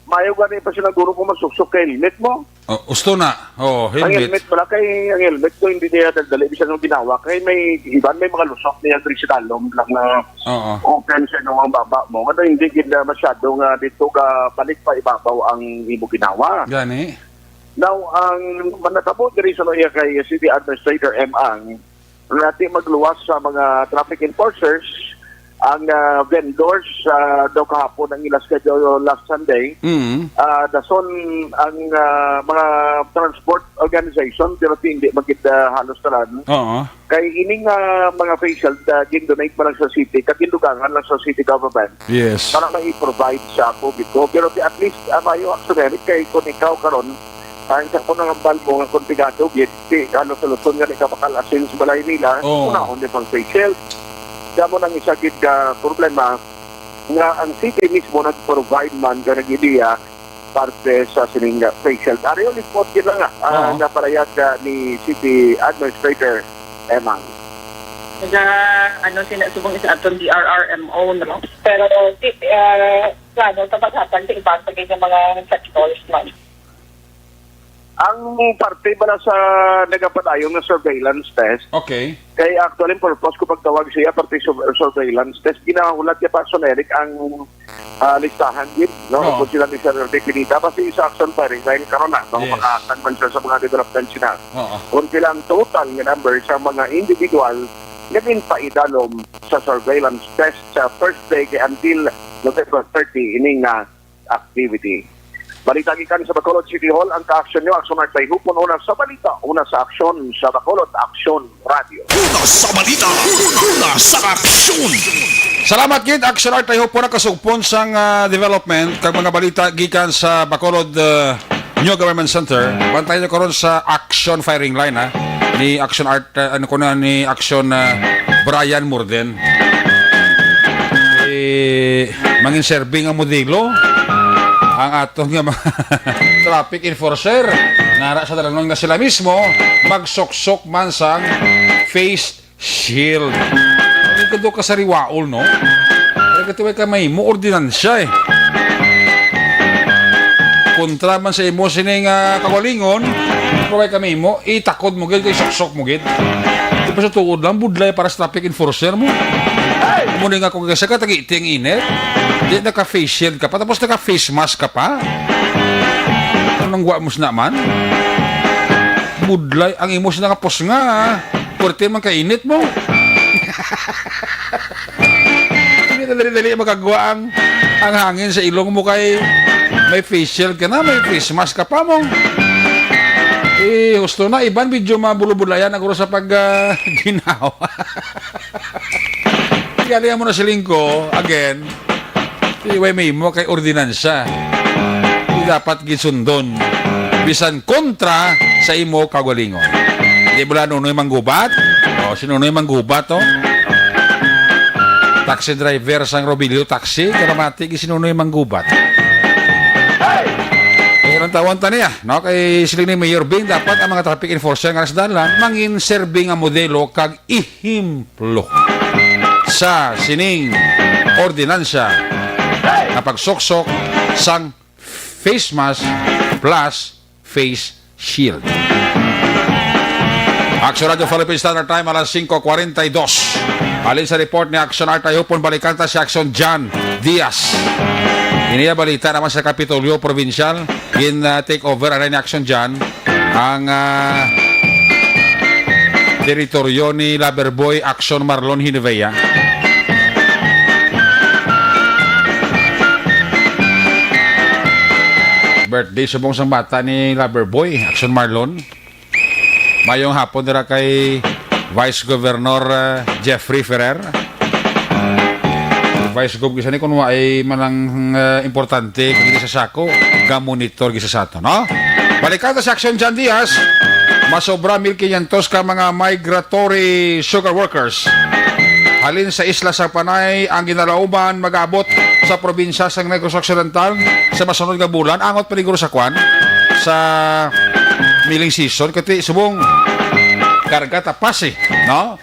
Mayo gani pa sinaguro kung masuksok kay helmet mo. Oh, usto na. Oh, Ang helmet. helmet pala kay, ang helmet ko hindi niya dagdali bisan yung ginawa. Kay may iban, may mga lusot niya diri sa dalom lang na Oo. open sa inyo ang baba mo. Ano, hindi gid na masyado nga dito ka balik pa ibabaw ang imo ginawa. Gani. Now, ang manatabo diri sa iya kay City Administrator M Ang, nga di magluwas sa mga traffic enforcers, ang, ah, vendors, ah, daw kahapon ang ila schedule last Sunday. Mm. Ah, dason ang, ah, mga transport organization, pero hindi magid, ah, halos tanan. Oo. Kay ining, ah, mga facial, ah, gindonate pa lang sa city, kag gindugangan lang sa city government Yes. para mai-provide sa publiko. Pero di, at least, ah, mayo ang sumerik kay kung ikaw karon, ah, sa kung nangambal mo nga kung pigado gid, di, halos sa Luzon nga di ka makalasin sa balay nila, Oo. Unahon di pang facial. Kamo nang isa gid ka problema nga ang city mismo nag-provide man ka nag-ideya parte sa sining facial. Ari yung report yun lang nga, ah, Oo. nga parayag, ah, ni City Administrator Emang. Naga, ano, sina-, subong sa aton D R R M O, no? Pero, di, ah, plano sa paghatag sa iban pa gid nga mga sectors man. Ang parte bala sa nagapadayon nga surveillance test, Okay. kay actually ang purpose ko pagtawag siya parte sur-, surveillance test, ginahulat niya pa, Son Eric, ang, ah, listahan gid, no? Oo. Kung sila ni Sir Ricky Pinita, basta yung sa action firing line karon na, no? Yes. Makahatag man siya sa mga development sila. Oo. Kung sila ang total nga number sa mga individual nga ginpaidalom sa surveillance test sa first day kay until November thirty, ini nga activity. Balita gikan sa Bacolod City Hall, ang kaaksyon nyo, Aksyon Art Bayhupon, una sa balita, una sa aksyon, sa Bacolod Aksyon Radio. Una sa balita, una sa aksyon. Salamat gid, Aksyon Art Bayhupon, nakasugpon sang, ah, development kag mga balita gikan sa Bacolod, ah, New Government Center. Bantay nyo karon sa action firing line, ha, ni Action Art, ah, ano ko na, ni Action, ah, Brian Murden. Eh, mangin serving ang modelo. Ang aton nga mga traffic enforcer, nara sa dalanon nga sila mismo magsuksok man sang face shield. Ang ganda ka sa riwaol, no? Ang ganda ka may mo ordinansya, eh. Kontra man sa imo sini nga kagalingon, pero way kami mo, itakod mo gid, isuksok mo gid. Di ba sa tuod lang, budlay para sa traffic enforcer mo? Mo ni nga kung kasi ka, tagiti ang init. Di naka-face shield ka pa, tapos naka-face mask ka pa. Anong wa mo sina man? Budlay ang imo sina nga pusnga, ah. Pwerte man kainit mo. Hindi na dali-dali makagwa ang, ang hangin sa ilong mo kay may face shield ka na, may face mask ka pa mo. Eh, husto na, iban medyo mabulubulayan ang sa pag, ah, ginawa. Gali mo na siling ko, again, iway may mo kay ordinansa. Di dapat gisundon. Bisan kontra sa imo kaugalingon. Di bala Nunoy Manggubat? O, si Nunoy Manggubat, oh. Taxi driver sang Robilio Taxi, karamati gi si Nunoy Manggubat. Eh, ang tawon ta niya, no? Kay siling ni Mayor Bing, dapat ang mga traffic enforcer nga sa dalan, mangin serbi nga modelo kag ihimplo sa sining ordinansa nga pagsuksok sang face mask plus face shield. Action Radio Philippine Standard Time, alas singko kwarenta y dos. Halin sa report ni Action Art, ay hupon balikan ta si Action John Diaz. Iniya balita naman sa Kapitolyo Provincial, gin, ah, take over anay ni Action John ang, ah, teritoryo ni Loverboy Action Marlon Hinivea. Birthday subong sang bata ni Loverboy Action Marlon. Mayong hapon dira kay Vice Governor, ah, Jeffrey Ferrer. Vice Gov, gisa ni kun wa ay manang, ah, importante kung hindi sa sako, ga-monitor gisa sa ato, no? Balikan ta sa Action John Diaz, masobra mil quinientos ka mga migratory sugar workers halin sa isla sa Panay ang ginalauman mag-abot sa probinsya sang Negros Occidental sa masunod nga bulan. Angot peligro sa kwan, sa milling season, kati subong karga ta pasi, no?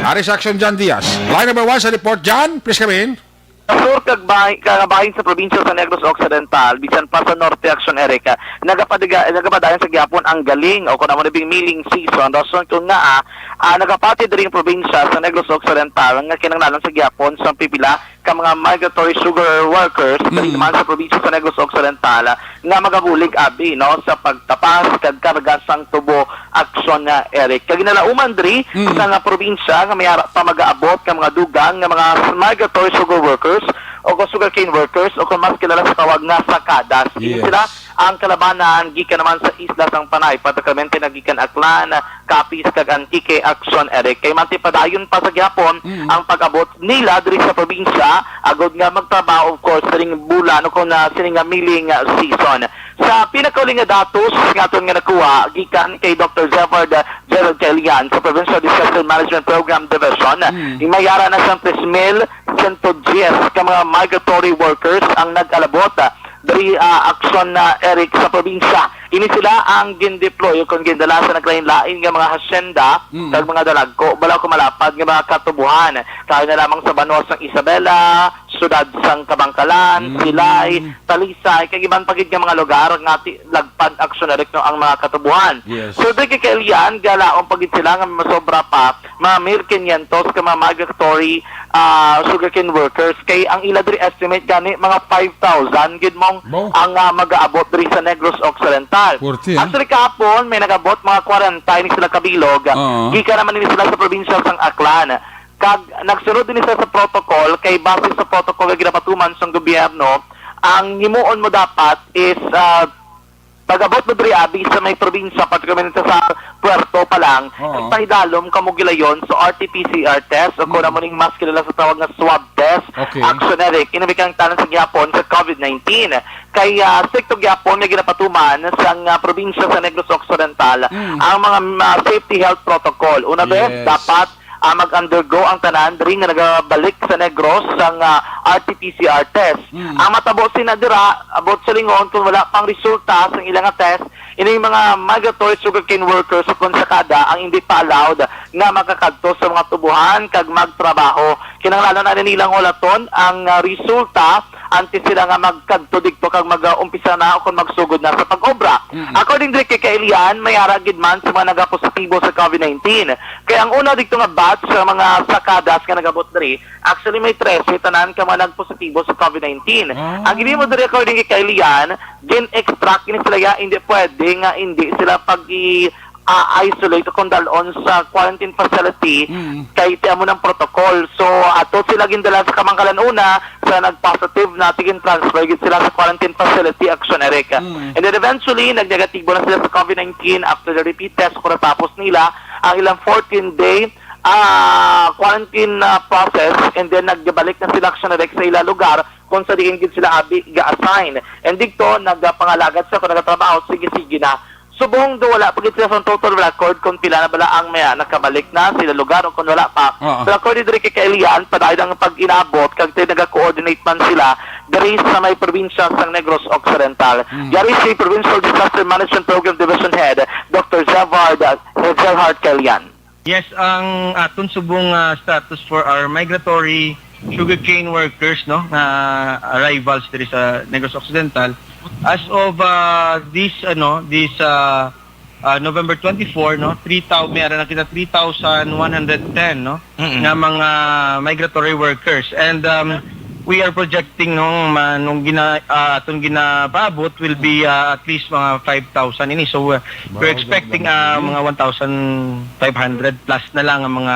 Ari sa Action John Diaz. Line number one sa report, John, please come in. Sa sur kag bahin, kag bahin sa probinsya sa Negros Occidental, bisan pa sa norte, Action Eric, ah, nagapadiga-, nagapadayon sa gihapon ang galing o kung amo na bing milling season. Rason kung ngaa, ah, nagapati diri ang probinsya sa Negros Occidental nga kinahanglan sa gihapon sa pipila ka mga migratory sugar workers diri Mm. naman sa probinsya sa Negros Occidental, ah, nga magabulig abi, no, sa pagtapas kag karga sang tubo, Action, ah, Eric. Kag ginalauman diri Mm. sa nga probinsya nga may ara pa magaabot ka mga dugang nga mga migratory sugar workers o kung sugarcane workers o kung mas kilala sa tawag nga sakadas. Ini Yes. sila ang kalabanan gikan naman sa isla sang Panay, particularmente na gikan Aklan, Capiz, kag Antique, Action, Eric. Kay manti padayon pa sa gihapon Mm. ang pag-abot nila diri sa probinsya, agod nga magtrabaho, of course, sining bulan o kung, ah, sining nga milling, ah, season. Sa pinakauli nga datos nga aton nga nakuha gikan kay Doctor Zevard, ah, Gerald Caelian sa Provincial Disaster Management Program Division, Mm. may ara na sang tres mil sento diyes ka mga migratory workers ang nag-alabot, ah, diri, ah, Action, ah, Eric, sa probinsya. Ini sila ang gindeploy o kung gindala sa naglain-lain nga mga hacienda Mm. kag mga dalagko, bala ko malapad nga mga katubuhan. Kayo na lamang sa banwa sang Isabela, sudad sang Kabangkalan, Mm. Silay, Talisay, kag iban pa gid nga mga lugar nga ti-, lagpad, Action Eric, no, ang mga katubuhan. Yes. So, di kay Caelian, galaom pa gid sila nga masobra pa mga mil quinientos ka mga migratory, ah, sugarcane workers. Kay ang ila diri estimate gani mga five thousand gid mong Bo. ang, ah, mag-aabot diri sa Negros Occidental. Forty, ah. Actually, kahapon may nag-abot mga kwarenta ini sila kabilog. Oo. Gikan naman ini sila sa probinsya sang Aklan. Kag nagsunod din sila sa protocol, kay base sa protocol nga ginapatuman sang gobyerno, ang himuon mo dapat is, ah, pag-abot mo diri abi sa may probinsya, particularmente sa Puerto pa lang, Oo. pahidalom kamo gilayon sa R T P C R test o kung Mm. amo ning mas kilala sa tawag nga swab test, Okay. Action Eric, inabikang tanan sa gihapon sa COVID nineteen. Kay, ah, strikto gihapon nga ginapatuman sang, ah, probinsya sa Negros Occidental Mm. ang mga, ah, safety health protocol. Una, bes, Yes. dapat ah, mag-undergo ang tanan diri nga nagabalik sa Negros sang, ah, R T P C R test. Mm. Ang matabo sina dira, abot sa lingon, kung wala pang resulta sa ilang nga test, ining mga migratory sugarcane workers sa Consacada ang hindi pa allowed nga makakadto sa mga tubuhan kag magtrabaho. Kinahanglan na nilang hulaton ang, ah, resulta antes sila nga magkadto didto kag mag-umpisa na o kon magsugod na sa pag-obra. Mm. According diri kay Caelian, may ara gid man sa mga nagapositibo sa COVID nineteen. Kay ang una didto nga batch sa mga sakadas nga nagabot diri, actually may trese tanan ka mga nagpositibo sa COVID nineteen. Ah. Ang gihimo diri, according kay Caelian, gin-extract ni sila ya, hindi pwede nga hindi sila pag i- ah, isolate o kung dalon sa quarantine facility, Mm. kay ti amo ng protocol. So, ato sila gindala sa Kamangalan una, sa nag-positive na, tigin-transfer gid sila sa quarantine facility, Action Eric. Mm. And then eventually, nag-negatibo na sila sa COVID nineteen after the repeat test kung natapos nila ang ilang fourteen-day, ah, quarantine, ah, process, and then nagbalik na sila, Action Eric, sa ilang lugar kung sa diin gid sila abi ga-assign. And dito, nagpangalagad sila kung nagatrabaho, sige-sige na. Subong do wala pa gid sila sa total record kung pila na bala ang may nakabalik na sila lugar o kung wala pa. Oo. Pero according diri kay Kailian, padayon ang pag-inabot kag ti nag-coordinate man sila diri sa may probinsya sang Negros Occidental. Mm. Yari si Provincial Disaster Management Program Division Head, Doctor Zevard, Zevard Kailian. Yes, ang aton subong, ah, status for our migratory sugarcane workers, no, nga arrivals diri sa Negros Occidental, as of, ah, this, ano, this, ah, ah, November twenty-four, no, three thousand, may ara na kita three thousand one hundred ten, no, Mm-mm. nga mga migratory workers. And, um, we are projecting, no, ma-, nung gina-, ah, atong ginapaabot will be, ah, at least mga five thousand ini. So, uh, we're Wow, expecting, ganda ah, naman. mga one thousand five hundred plus na lang ang mga,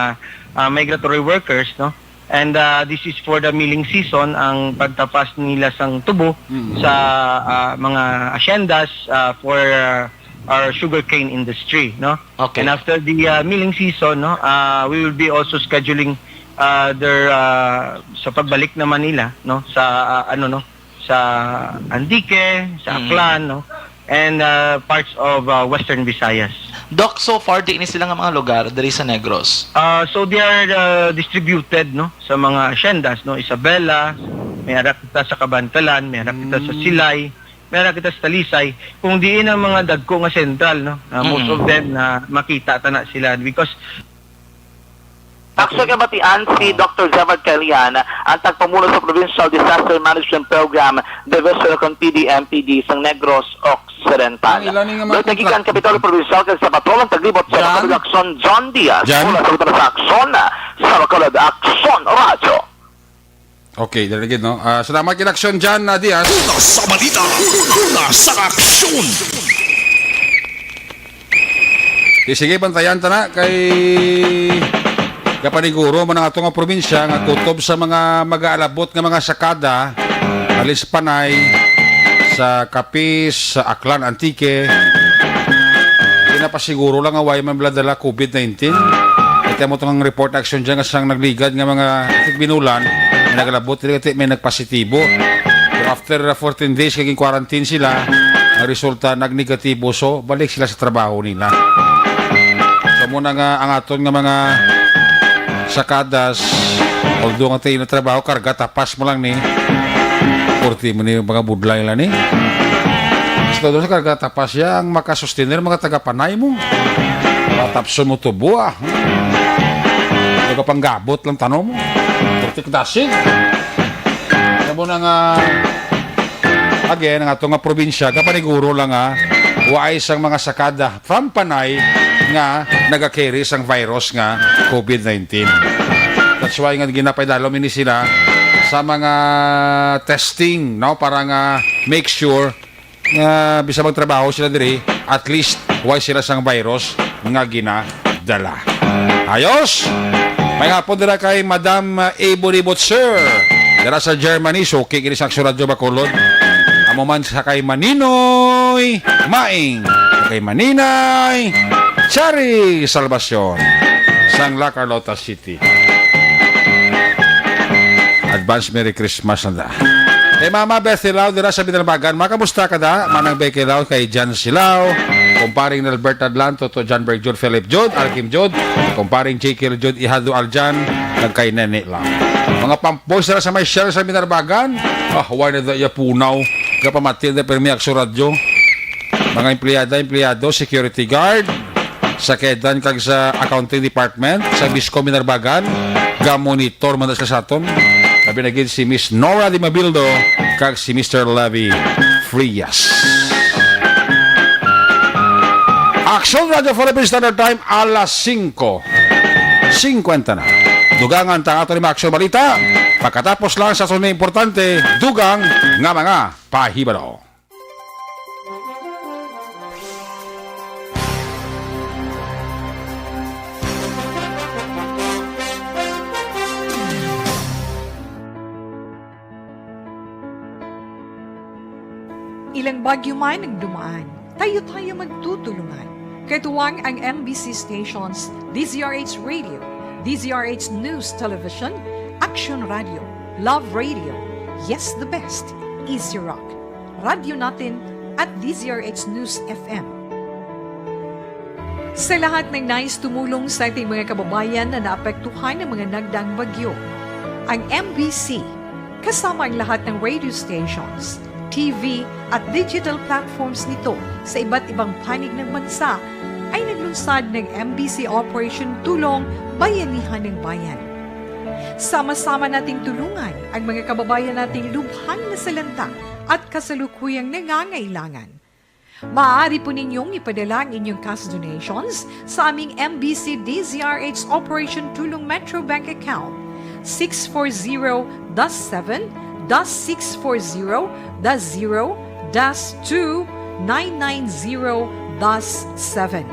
ah, migratory workers, no? And, ah, this is for the milling season, ang pagtapas nila sang tubo Mm. sa, ah, mga asyendas, ah, for, ah, our sugarcane industry, no? Okay. And after the, ah, milling season, no, ah, we will be also scheduling, ah, their, ah, sa pagbalik naman nila, no, sa, ah, ano, no, sa Antique, sa Mm. Aklan, no, and, ah, parts of, ah, Western Visayas. Doc, so far, di ni sila nga mga lugar diri sa Negros? Ah, so they are, ah, distributed, no, sa mga asyendas, no, Isabela, may ara kita sa Kabankalan, may ara kita sa Mm. Silay, may ara kita sa Talisay, kung diin ang mga dagko nga sentral, no, ah, most Mm. of them na makita ta na sila because Action, kabatian si Ah. Doctor Javad Calian, ang tagpamuno sa Provincial Disaster Management Program Division o kon P D M P D sang Negros Occidental. Ang ilan nga mga Lord Nagikan, kontra- Kapitolyo Provincial, kag sa Patrol ang taglibot sa Jan? Bacolod Action, John Diaz. Jan? Mula sa Utara sa Action, sa Bacolod Action Radio. Okay, dali gid, no? Ah, salamat gid, Action John, ah, Diaz. Una sa balita, una sa aksyon. Di, sige, bantayan ta na kay kapaniguro man ang ato nga probinsya nga kutob sa mga mag-aalabot nga mga sakada, alis Panay, sa Capiz, sa Aklan, Antique. Di na pa siguro lang nga way man bala dala COVID nineteen. Ito mo tong report, Action John, nga sang nagligad nga mga tigbinulan, may nagalabot, dili kay may nagpositibo. Pero after, uh, fourteen days, kay quarantine sila, ang resulta, nagnegatibo. So, balik sila sa trabaho nila. So, muna nga ang aton nga mga sakadas, although ang tayo na trabaho, karga tapas mo lang ni. Kurti mo ni mga budlay nila ni. Basta doon sa karga tapas siya, ang makasustener, mga taga-Panay mo. Matapson mo tubo, ah. Taga-panggabot lang tanom mo. Kurti dasig. Alam mo na nga, again, ang ato nga probinsya, kapaniguro lang, ah, waay sang mga sakada from Panay nga nagacarry sang virus nga COVID nineteen. That's why nga ginapaydalom ini sila sa mga testing, no, para nga make sure nga bisan magtrabaho sila diri, at least way sila sang virus nga ginadala. Ayos! May hapon dira kay Madam, uh, Ebony Butcher. Dira sa Germany, suki kini sa Aksyon Radyo Bacolod. Amo man sa kay Maninoy Maing, kay Maninay Chari Salvacion, sang La Carlota City. Advance Merry Christmas na da. Kay Mama Beth Hilaw dira sa Binalbagan, makamusta ka da? Manang Becky Hilaw, kay Jan Silaw, kumparing Nelbert Adlan, Toto John Berg Jud, Philip Jud, Alkim Jud, kumparing J K Jud, Ihado Aljan, kag kay Nene lang. Mga pump boys dira sa may Shell sa Binalbagan, ah, why na da iya punaw? Kapamatil na pirmi Aksyon Radyo. Mga empleyada, empleyado, security guard, sa kedan kag sa accounting department, sa Bisco Minarbagan, gamonitor man sila sa aton. Labi na gid si Miss Nora Di Mabildo kag si Mister Levi Frias. Aksyon Radyo Philippine Standard Time, alas singko singkwenta na. Dugangan ta ato ni mga aksyon balita. Pagkatapos lang sa sunod importante, dugang nga mga pahibalo. Ang bagyo man ang dumaan, tayo-tayo magtutulungan. Katuwang ang M B C stations, D Z R H Radio, D Z R H News Television, Action Radio, Love Radio, Yes the Best, Easy Rock, Radyo Natin, at D Z R H News F M. Sa lahat ng nais tumulong sa ating mga kababayan na naapektuhan ng mga nagdaang bagyo, ang M B C, kasama ang lahat ng radio stations, T V, at digital platforms nito sa iba't ibang panig ng bansa, ay naglunsad ng M B C Operation Tulong Bayanihan ng Bayan. Sama-sama nating tulungan ang mga kababayan nating lubhang nasalanta at kasalukuyang nangangailangan. Maaari po ninyong ipadala ang inyong cash donations sa aming M B C D Z R H Operation Tulong Metro Bank Account, six four zero dash seven dash six four zero dash zero dash two nine nine zero dash seven.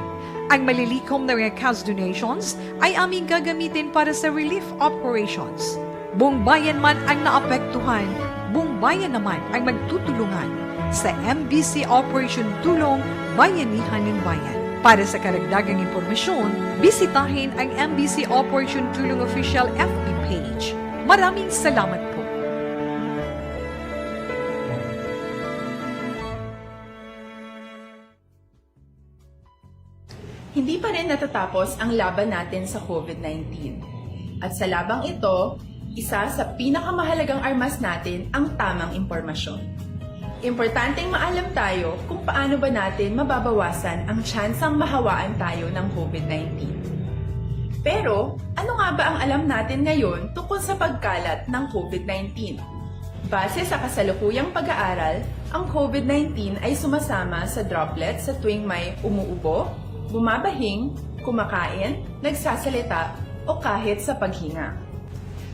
Ang malilikom na mga cash donations ay aming gagamitin para sa relief operations. Buong bayan man ang naapektuhan, buong bayan naman ang magtutulungan sa M B C Operation Tulong Bayanihan ng Bayan. Para sa karagdagang impormasyon, bisitahin ang M B C Operation Tulong Official F B page. Maraming salamat po. Hindi pa rin natatapos ang laban natin sa COVID nineteen. At sa labang ito, isa sa pinakamahalagang armas natin ang tamang impormasyon. Importanteng maalam tayo kung paano ba natin mababawasan ang tsansang mahawaan tayo ng COVID nineteen. Pero, ano nga ba ang alam natin ngayon tungkol sa pagkalat ng COVID nineteen? Base sa kasalukuyang pag-aaral, ang COVID nineteen ay sumasama sa droplets sa tuwing may umuubo, bumabahing, kumakain, nagsasalita, o kahit sa paghinga.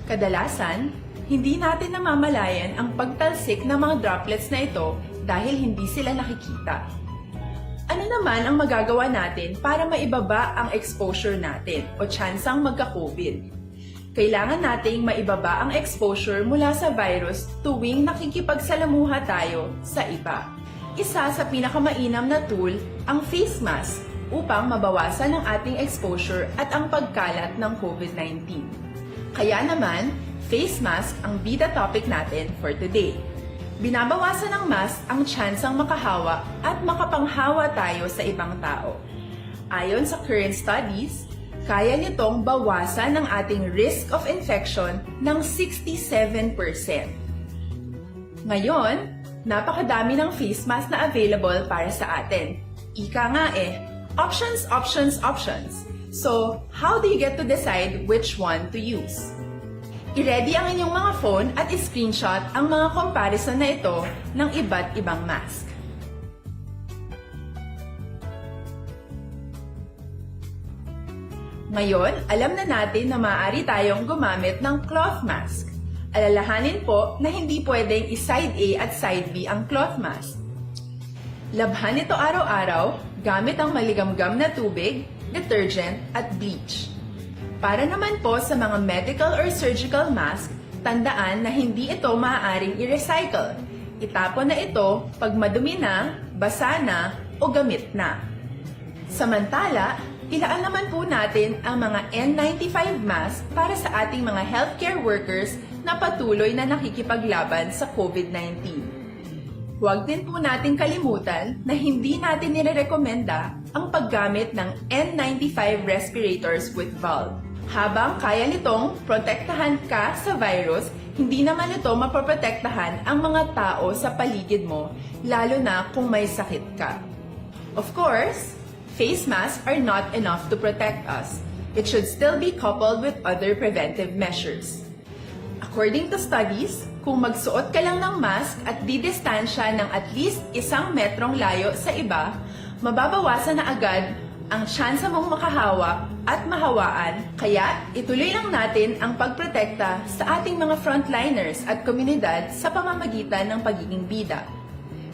Kadalasan, hindi natin namamalayan ang pagtalsik ng mga droplets na ito dahil hindi sila nakikita. Ano naman ang magagawa natin para maibaba ang exposure natin o tsansang magka-COVID? Kailangan nating maibaba ang exposure mula sa virus tuwing nakikipagsalamuha tayo sa iba. Isa sa pinakamainam na tool ang face mask upang mabawasan ang ating exposure at ang pagkalat ng COVID nineteen. Kaya naman, face mask ang bida topic natin for today. Binabawasan ng mask ang tsansang makahawa at makapanghawa tayo sa ibang tao. Ayon sa current studies, kaya nitong bawasan ang ating risk of infection ng sixty-seven percent. Ngayon, napakadami ng face mask na available para sa atin. Ika nga eh, options, options, options. So, how do you get to decide which one to use? I-ready ang inyong mga phone at i-screenshot ang mga comparison na ito ng iba't ibang mask. Ngayon, alam na natin na maaari tayong gumamit ng cloth mask. Alalahanin po na hindi pwedeng i-side A at side B ang cloth mask. Labhan ito araw-araw gamit ang maligamgam na tubig, detergent, at bleach. Para naman po sa mga medical or surgical mask, tandaan na hindi ito maaaring i-recycle. Itapon na ito pag madumi na, basa na, o gamit na. Samantala, ilaan naman po natin ang mga N ninety-five mask para sa ating mga healthcare workers na patuloy na nakikipaglaban sa COVID nineteen. Huwag din po nating kalimutan na hindi natin nirerekomenda ang paggamit ng N ninety-five respirators with valve. Habang kaya nitong protektahan ka sa virus, hindi naman ito mapoprotektahan ang mga tao sa paligid mo, lalo na kung may sakit ka. Of course, face masks are not enough to protect us. It should still be coupled with other preventive measures. According to studies, kung magsuot ka lang ng mask at didistansya ng at least isang metrong layo sa iba, mababawasan na agad ang tsansa mong makahawa at mahawaan, kaya ituloy lang natin ang pagprotekta sa ating mga frontliners at komunidad sa pamamagitan ng pagiging bida.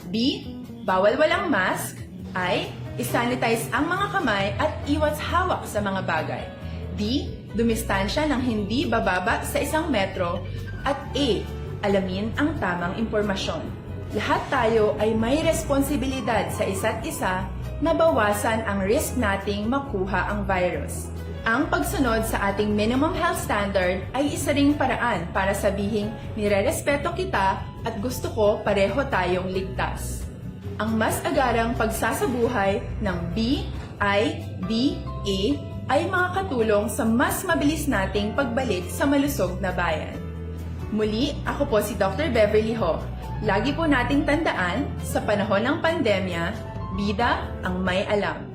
B, bawal walang mask. I, i-sanitize ang mga kamay at iwas hawak sa mga bagay. D, dumistansya ng hindi bababa sa isang metro. At E, alamin ang tamang impormasyon. Lahat tayo ay may responsibilidad sa isa't isa na bawasan ang risk nating makuha ang virus. Ang pagsunod sa ating minimum health standard ay isa ring paraan para sabihing nirerespeto kita at gusto ko pareho tayong ligtas. Ang mas agarang pagsasabuhay ng B I D A ay makakatulong sa mas mabilis nating pagbalik sa malusog na bayan. Muli, ako po si Doctor Beverly Ho. Lagi po nating tandaan, sa panahon ng pandemya, bida ang may alam.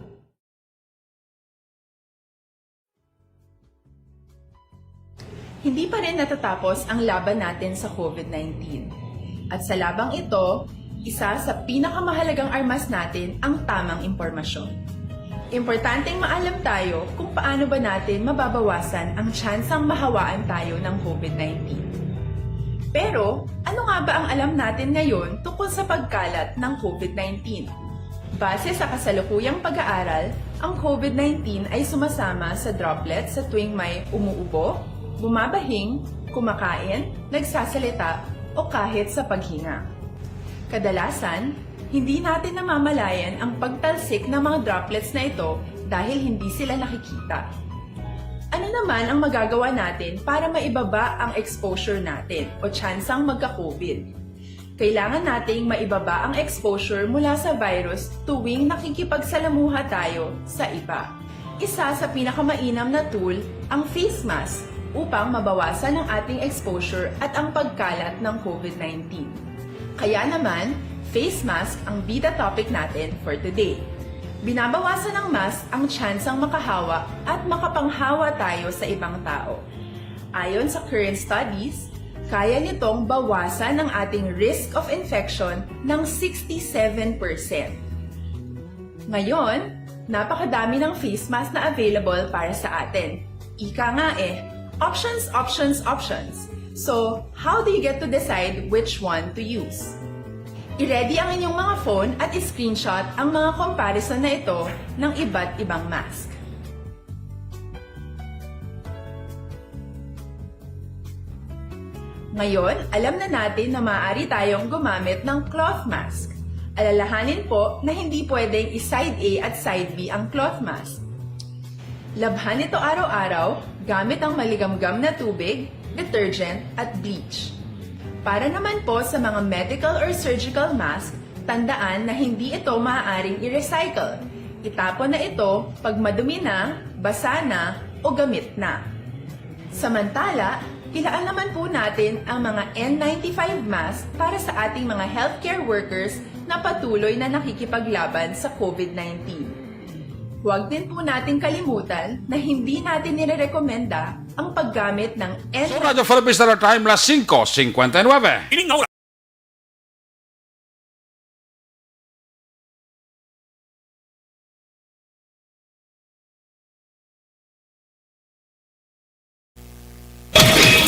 Hindi pa rin natatapos ang laban natin sa COVID nineteen. At sa labang ito, isa sa pinakamahalagang armas natin ang tamang impormasyon. Importanteng maalam tayo kung paano ba natin mababawasan ang tsansang mahawaan tayo ng COVID nineteen. Pero, ano nga ba ang alam natin ngayon tungkol sa pagkalat ng COVID nineteen? Base sa kasalukuyang pag-aaral, ang COVID nineteen ay sumasama sa droplets sa tuwing may umuubo, bumabahing, kumakain, nagsasalita, o kahit sa paghinga. Kadalasan, hindi natin namamalayan ang pagtalsik ng mga droplets na ito dahil hindi sila nakikita. Ano naman ang magagawa natin para maibaba ang exposure natin o tsansang magka-COVID? Kailangan nating maibaba ang exposure mula sa virus tuwing nakikipagsalamuha tayo sa iba. Isa sa pinakamainam na tool ang face mask upang mabawasan ang ating exposure at ang pagkalat ng COVID nineteen. Kaya naman, face mask ang bida topic natin for today. Binabawasan ng mask ang tsansang makahawa at makapanghawa tayo sa ibang tao. Ayon sa current studies, kaya nitong bawasan ang ating risk of infection ng sixty-seven percent. Ngayon, napakadami ng face mask na available para sa atin. Ika nga eh, options, options, options. So, how do you get to decide which one to use? I-ready ang inyong mga phone at i-screenshot ang mga comparison na ito ng iba't ibang mask. Ngayon, alam na natin na maaari tayong gumamit ng cloth mask. Alalahanin po na hindi pwedeng i-side A at side B ang cloth mask. Labhan ito araw-araw gamit ang maligamgam na tubig, detergent, at bleach. Para naman po sa mga medical or surgical mask, tandaan na hindi ito maaaring i-recycle. Itapon na ito pag madumi na, basa na, o gamit na. Samantala, ilaan naman po natin ang mga N ninety-five mask para sa ating mga healthcare workers na patuloy na nakikipaglaban sa COVID nineteen. Huwag din po natin kalimutan na hindi natin nirerekomenda ang paggamit ng N Sa Radyo Philippine Standard Time, las singko singkwenta y nuebe. Ining nga oras.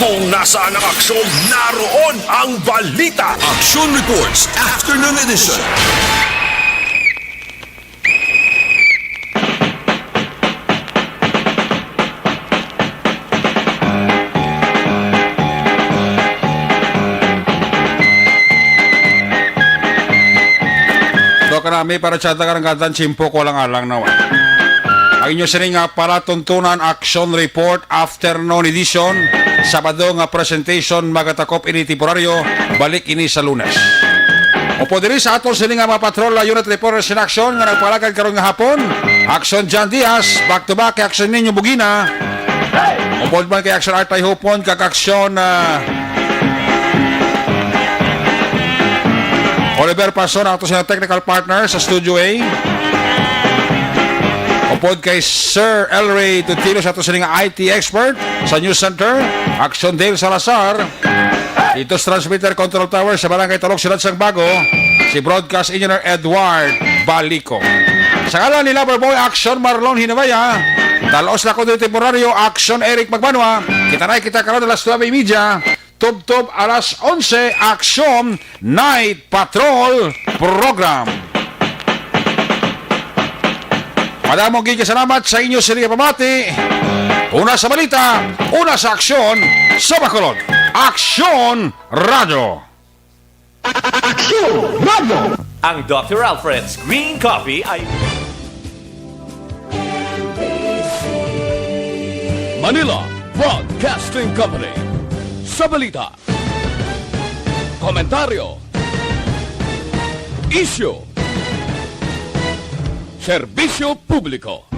Kung nasaan ang aksyon, naroon ang balita. Action Reports Afternoon Edition. Ito ka nami para sa taga ng katan, Chimpo, ko lang alang nawa. Ang inyo sining nga palatuntunan, Action Report, Afternoon Edition, Sabado nga presentation, magatakop ini temporaryo, balik ini sa Lunes. Upod diri sa aton sini nga mga patrol, unit reporters in action nga nagpalagad karon nga hapon, Action John Diaz, back to back kay Action Ninyo Bugina. Upod man kay Action Art Tayhupon, kag Action, ah, Oliver Pason, ang ato sa technical partner sa Studio A. Upod kay Sir Elray Tutilo sa ato sini nga I T expert sa News Center, Action Dale Salazar. Dito sa transmitter control tower sa Barangay Talok, Siyudad sang Bago, si Broadcast Engineer Edward Balico. Sa ngalan ni Lover Boy, Action Marlon Hinabaya, Talos Lako de Temporaryo, Action Eric Magbanwa, kita na kita karon alas nuebe y media, tubtob alas onse, Action Night Patrol Program. Madamo gid nga salamat sa inyo sini nga pamati. Una sa balita, una sa aksyon, sa Bacolod. Aksyon Radio. Aksyon Radio! Ang Doctor Alfred's Green Coffee ay Manila Broadcasting Company. Sa balita, komentaryo, isyu, serbisyo publiko.